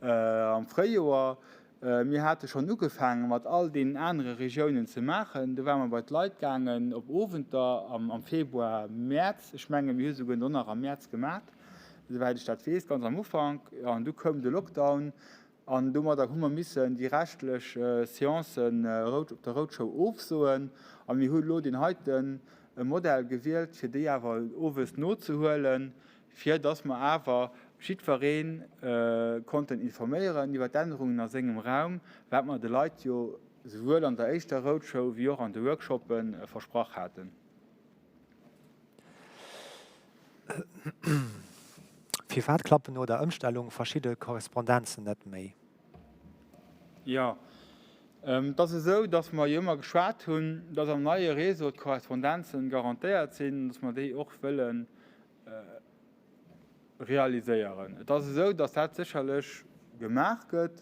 am Fréijoer. Mir hate schonn ugefaange mat all deenen anere Regiounen ze maachen. Do ware mer bei d'Leit gaangen op Owenter am Februar, Mäerz. Ech menge mir hu souguer do nach am Mäerz gemat, esouwäit ech dat weess, ganz am Ufank. Jo, an du koum de Lockdown an domadder hu mer missen déi reschtlech Seancen op der Roadshow ofsoen. A mir hu elo deen heite Modell gewielt, fir déi awer owes nozehuelen, fir dass mer awer. Jiddweree konnten informéieren iwwer d'Ännerungen a sengem Raum, wat mer de Leit jo souwuel an der éischter Roadshow wéi och an de Workshoppe versprach haten. Firwat klappen no der Ëmstellung verschidde Korrespondenzen net méi? Jo, et ass esou, datt mer jo ëmmer geschwat hunn, datt am neie Réseau d'Korrespondenzen garantéiert sinn, datt mer déi och wëlle realiséieren. Et ass esou, datt dat sécherlech gemaach gëtt.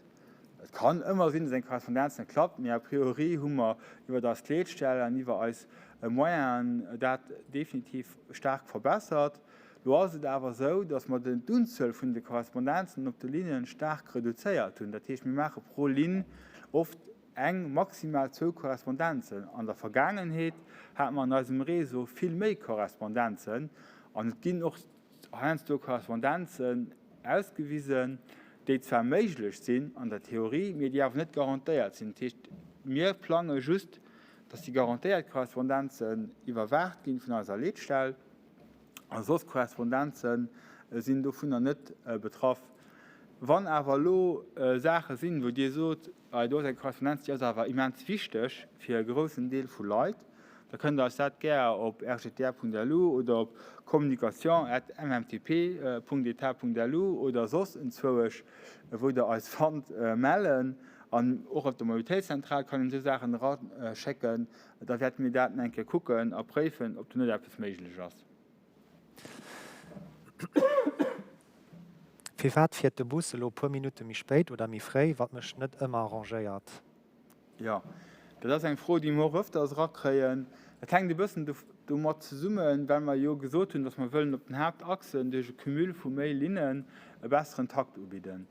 Et kann ëmmer sinn, datt eng Korrespondenz net klappt, mee a priori hu mer iwwer eis Leetstell an iwwer eis Moyenen dat definitiv staark verbessert. Lo ass et awer esou, datt mer d'Unzuel vun de Korrespondenzen op de Linne staark reduzéiert hunn. Dat heescht, mir maache pro Linn oft eng, maximal zwou Korrespondenzen. An der Vergaangenheet hate mer an eisem Réseau vill méi Korrespondenzen an et ginn och heiansdo Korrespondenzen ausgewisen, déi zwar méiglech sinn an der Theorie, mee déi awer net garantéiert sinn. Dat heescht, mir plange just, datt déi garantéiert Korrespondenzen iwwerwaacht ginn vun eiser Leetstell. A soss Korrespondenze sinn dovunner net betraff. Wann awer elo Saache sinn, wou Dir sot, hei do ass eng Korrespondenz, déi ass awer immens wichteg fir e groussen Deel vu Leit, da kënnt Der eis dat gär op rgtr.lu oder op communication@mmtp.etat.lu oder soss enzwouesch, wou Der eis fannt, mellen. An och op der Mobilitéitszentral kann een esou Saachen eraschécken. Da wäerte mir dat eng Kéier kucken a préifen, ob do net eppes méiglech ass. Firwat fiert de Bus elo puer Minutte méi spéit oder méi fréi, wat mech net ëmmer arrangéiert? Jo, dat ass eng Fro, déi mer och ëfters erakréien. Dat hänkt e bëssen domat zesummen, well mer jo gesot hunn, datt mer wëllen op den Haaptachsen duerch e Cumul vu méi Linnen e besseren Takt ubidden.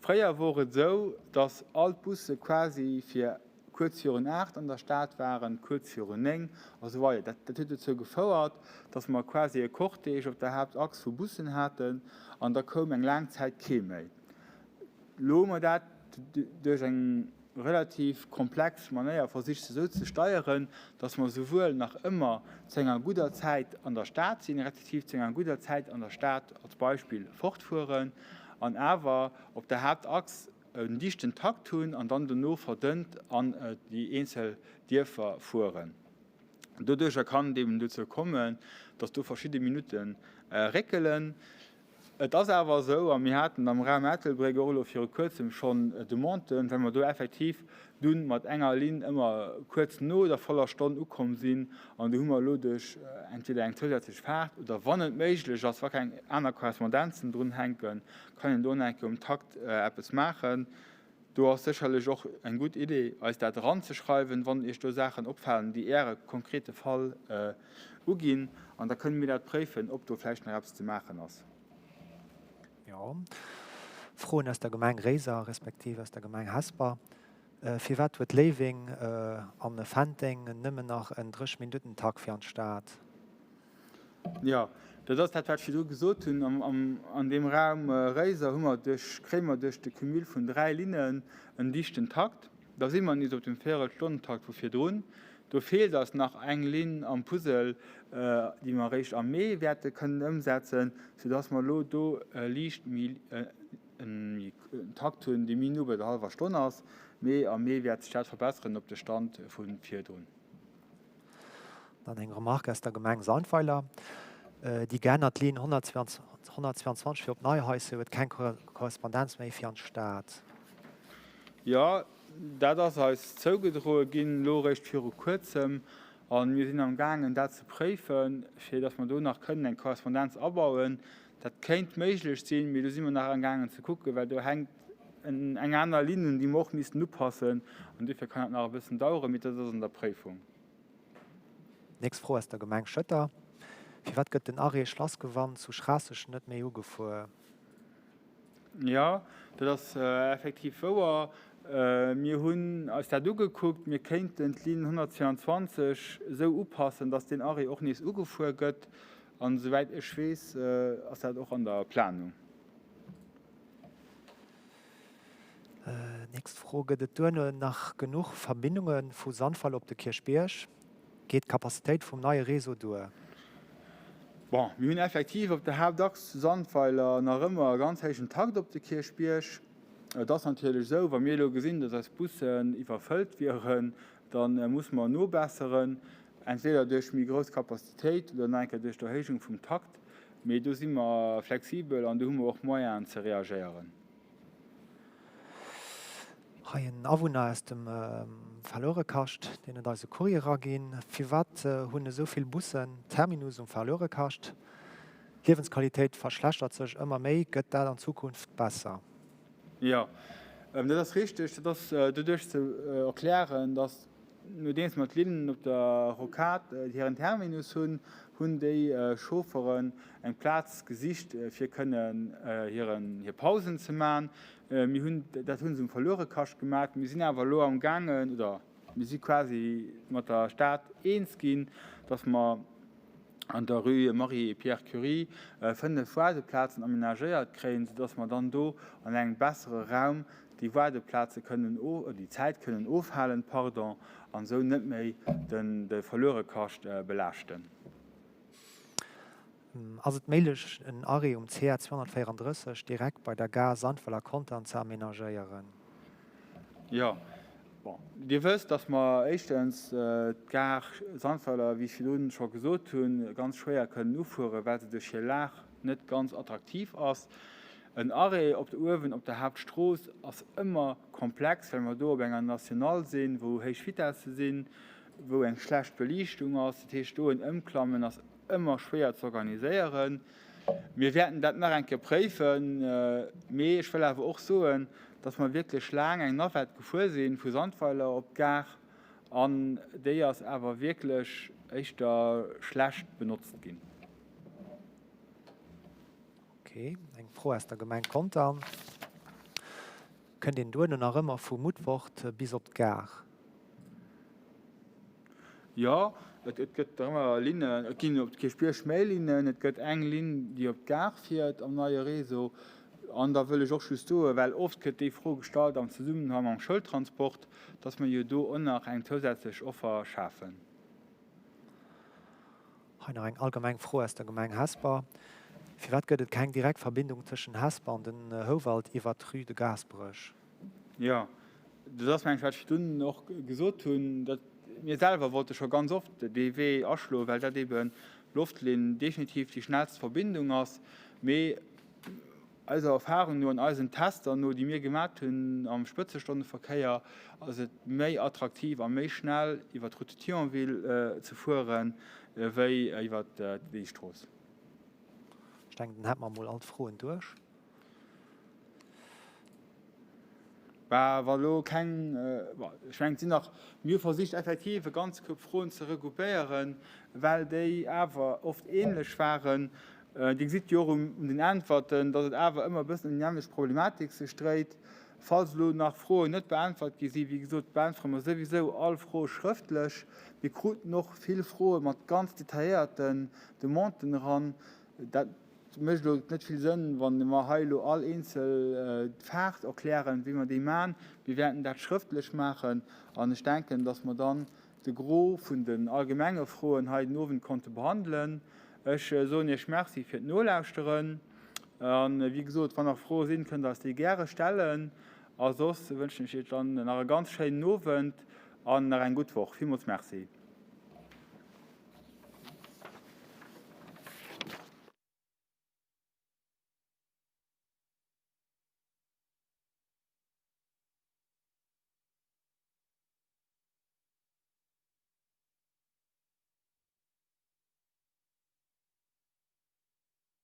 Fréier wor et esou, datt all d'Busse quasi fir kuerz virun 8 an der Stad waren, kuerz virun 9 a sou weider. Dat, dat huet dozou gefouert, dass mer quasi e Cortège op der Haaptachs vu Bussen haten an da koum eng laang Zäit kee méi. Elo hu mer dat duerch eng relativ komplex Manéier versicht esou ze steieren, dass mer souwuel nach ëmmer zu enger gudder Zäit an der Stad sinn, respektiv zu enger gudder Zäit an der Stad als Beispill fortfueren an awer op der Haaptachs en dichten Takt hunn an dann dono verdënnt an déi eenzel Dierfer fueren. Doduercher kann et eben dozou kommen, dass do verschidde Minutte réckelen. Et ass awer esou, a mir haten am Raum Ettelbréck och elo viru Kuerzem schonn Demanden, well mer do effektiv dunn mat enger Linn ëmmer kuerz no der voller Stonn ukomm sinn an do hu mer elo duerch entweder eng zousätzlech Faart oder wann et méiglech ass, wa keng aner Korrespondenzen drun hänken, kann een do nach eng Kéier um Takt eppes maachen. Do ass sécherlech och eng gutt Idee, eis dat eranzeschreiwen, wann Iech do Saachen opfalen, déi Äre konkrete Fall uginn. An da kënne mir dat préifen, ob do vläicht nach eppes ze maachen ass. Jo. Froen aus der Gemeng Réiser respektiv aus der Gemeng Hesper. Firwat huet Léiweng an Fenteng nëmmen nach en 30 Minutten-Takt fir an d'Stad? Jo, dat ass dat, wat ech virdru gesot hunn. An deem Raum Réiser hu mer duerch, kréie mer duerch de Cumul vun 3 Linnen en dichten Takt. Da si mer nees op dem Véierelstonnentakt vu virdrun. Do feelt eis nach eng Linn am Puzzle, déi mer eréischt am Mee wäerte kënnen ëmsetzen, soudass mer elo do liicht méi en Takt hunn, dee méi no bei der hallwer Stonn ass. Mee am Mee wäert sech dat verbesseren op de Stand vu virdrun. Dann eng Remarque aus der Gemeng Sandweiler, Déi geännert Linn 122 fir op Neihaischen huet keng Korrespondenz méi fir an d'Stad. Jo, dat ass eis zougedroe ginn, elo eréischt viru Kuerzem. A mir sinn am gaangen, dat ze préifen, fir datt mer do nach kënnen eng Korrespondenz abauen. Dat kéint méiglech sinn, mee do si mer nach am gaangen ze kucken, well do hänkt eng aner Linn un, déi mer och missten upassen. An duerfir kann dat nach e bëssen daueren, mee dat ass an der Préifung. Nächst Fro aus der Gemeng Schëtter, Firwat gëtt den Arrêt Schlassgewann zu Schraasseg net méi ugefuer? Jo, dat ass effektiv wouer. Mir hunn eis dat ugekuckt. Mir kéinten d'Linn 122 esou upassen, dass deen Arrêt och nees ugefuer gëtt. An esouwäit ech weess, ass dat och an der Planung. Nächst Fro, Gëtt et duerno nach genuch Verbindunge vu Sandweiler op de Kierchbierg? Geet d'Capacitéit vum neie Réseau duer? Bon, mir hunn effektiv op der Haaptachs zu Sandweiler nach ëmmer e ganz héijen Takt op de Kierchbierg. Et ass natierlech esou, wa mir elo gesinn, datt eis Bussen iwwerfëllt wieren, da musse mer nobesseren, entweder duerch méi grouss Capacitéit oder nach eng Kéier duerch d'Erhéijung vum Takt. Mee do si mer flexibel an do hu mer och Moyenen ze reagéieren. Hei en Awunner aus dem Verluerekascht, deen huet eis e Courrier eraginn. Firwat hunn esou vill Bussen Terminus um Verluerekascht? D'Liewensqualitéit verschlechtert sech ëmmer méi. Gëtt dat an Zukunft besser? Jo, dat ass richteg. Dat ass doduerch ze erklären, datt Nodeems mer d'Linnen op der Rocade hiren Terminus hunn, hunn déi Chaufferen eng Plaz gesicht fir kënnen hiren hir Pausen ze man. Mir hunn dat hunn se um Verluerekascht gemat. Mir sinn awer elo am gaangen oder mir si quasi mat der Stad eens ginn, datt mer an der Rue Marie et Pierre Curie 5 Waardeplazen amenagéiert kréien, soudass mer dann do an engem bessere Raum déi Waardeplaze kënnen, déi Zäit kënnen ofhalen, pardon, an esou net méi den de Verluerekascht belaaschten. Ass et méiglech, en Arrêt um CR 234 direkt bei der Gare Sandweiler-Contern ze amenagéieren? Jo. Bon, Dir wësst, dass mer éischtens d'Gare Sandweiler, wéi ech virdrun scho gesot hunn, ganz schwéier kënnen ufueren, well se duerch hir Lag net ganz attraktiv ass. En Arrêt op der uewen op der Haaptstrooss ass ëmmer komplex, well mer do op enger Nationale sinn, wou héich Vitesse sinn, wou eng schlecht Beliichtung ass. Dat heescht, do en Ëmklammen ass ëmmer schwéier ze organiséieren. Mir wäerten dat nach eng Kéier préifen, mee ech wëll awer och soen, dass mer wierklech laang eng Navette gefuer si vu Sandweiler op d'Gare an déi ass awer wierklech éischter schlecht benotzt ginn. Ok, eng Fro aus der Gemeng Contern, Kënnt een duerno nach ëmmer vu Mutfort bis op d'Gare? Jo, et gëtt nach ëmmer Linnen, et ginn op de Kierchbierg méi Linnen, et gëtt eng Linn, déi op d'Gare fiert am neie Réseau. An da wëll ech och just soen, well oft gëtt déi Fro gestallt am Zesummenhang mam Schoultransport, dass mer jo do och nach eng zousätzlech Offer schafen. Hei nach eng allgemeng Fro aus der Gemeng Hesper, Firwat gëtt et keng direkt Verbindung tëschent Hesper an den Houwald iwwert d'Rue de Gaasperech? Jo, dat ass, mengen ech, wat ech virdrun och gesot hunn, datt mir selwer wollte scho ganz oft dee Wee aschloen, well dat eeben Loftlinn definitiv déi schnellst Verbindung ass. Mee eiser Erfahrung no an eisen Tester no, déi mir gemat hunn am Spëtzestonneverkéier, ass et méi attraktiv a méi schnell iwwer d'Route de Thionville ze fueren, wéi iwwer déi Strooss. Ech denken, dann hätte mer emol all d'Froen duerch. Bah, wa lo keng, bon, ech mengen, et sinn nach, mir hu versicht effektiv e ganze Koup Froen ze regroupéieren, well déi awer oft ähnlech waren. Dir gesitt jo och un den Äntwerten, datt et awer ëmmer e bëssen ëm déi nämmlecht Problematik sech dréit. Falls elo nach Froen net beäntwert gi sinn, wéi gesot, beäntwere mer souwisou all Fro schrëftlech. Mir kruten och vill Froe mat ganz detailléierten Demanden eran. Dat Et mécht elo net vill Sënn, wa mer hei elo all eenzel Faart erklären, wéi mer déi maachen. Mir wäerten dat schrëftlech maachen an ech denken, dass mer dann de Gros vun den allgemenge Froen hei den Owend konnte behandelen. Ech soen Iech Merci fir d'Nolauschteren a wéi gesot, wann nach Froe sinn, kënnt Der eis déi gäre stellen. A soss wënschen ech Iech dann nach e ganz schéinen Owend an nach eng gutt Woch. Villmools Merci.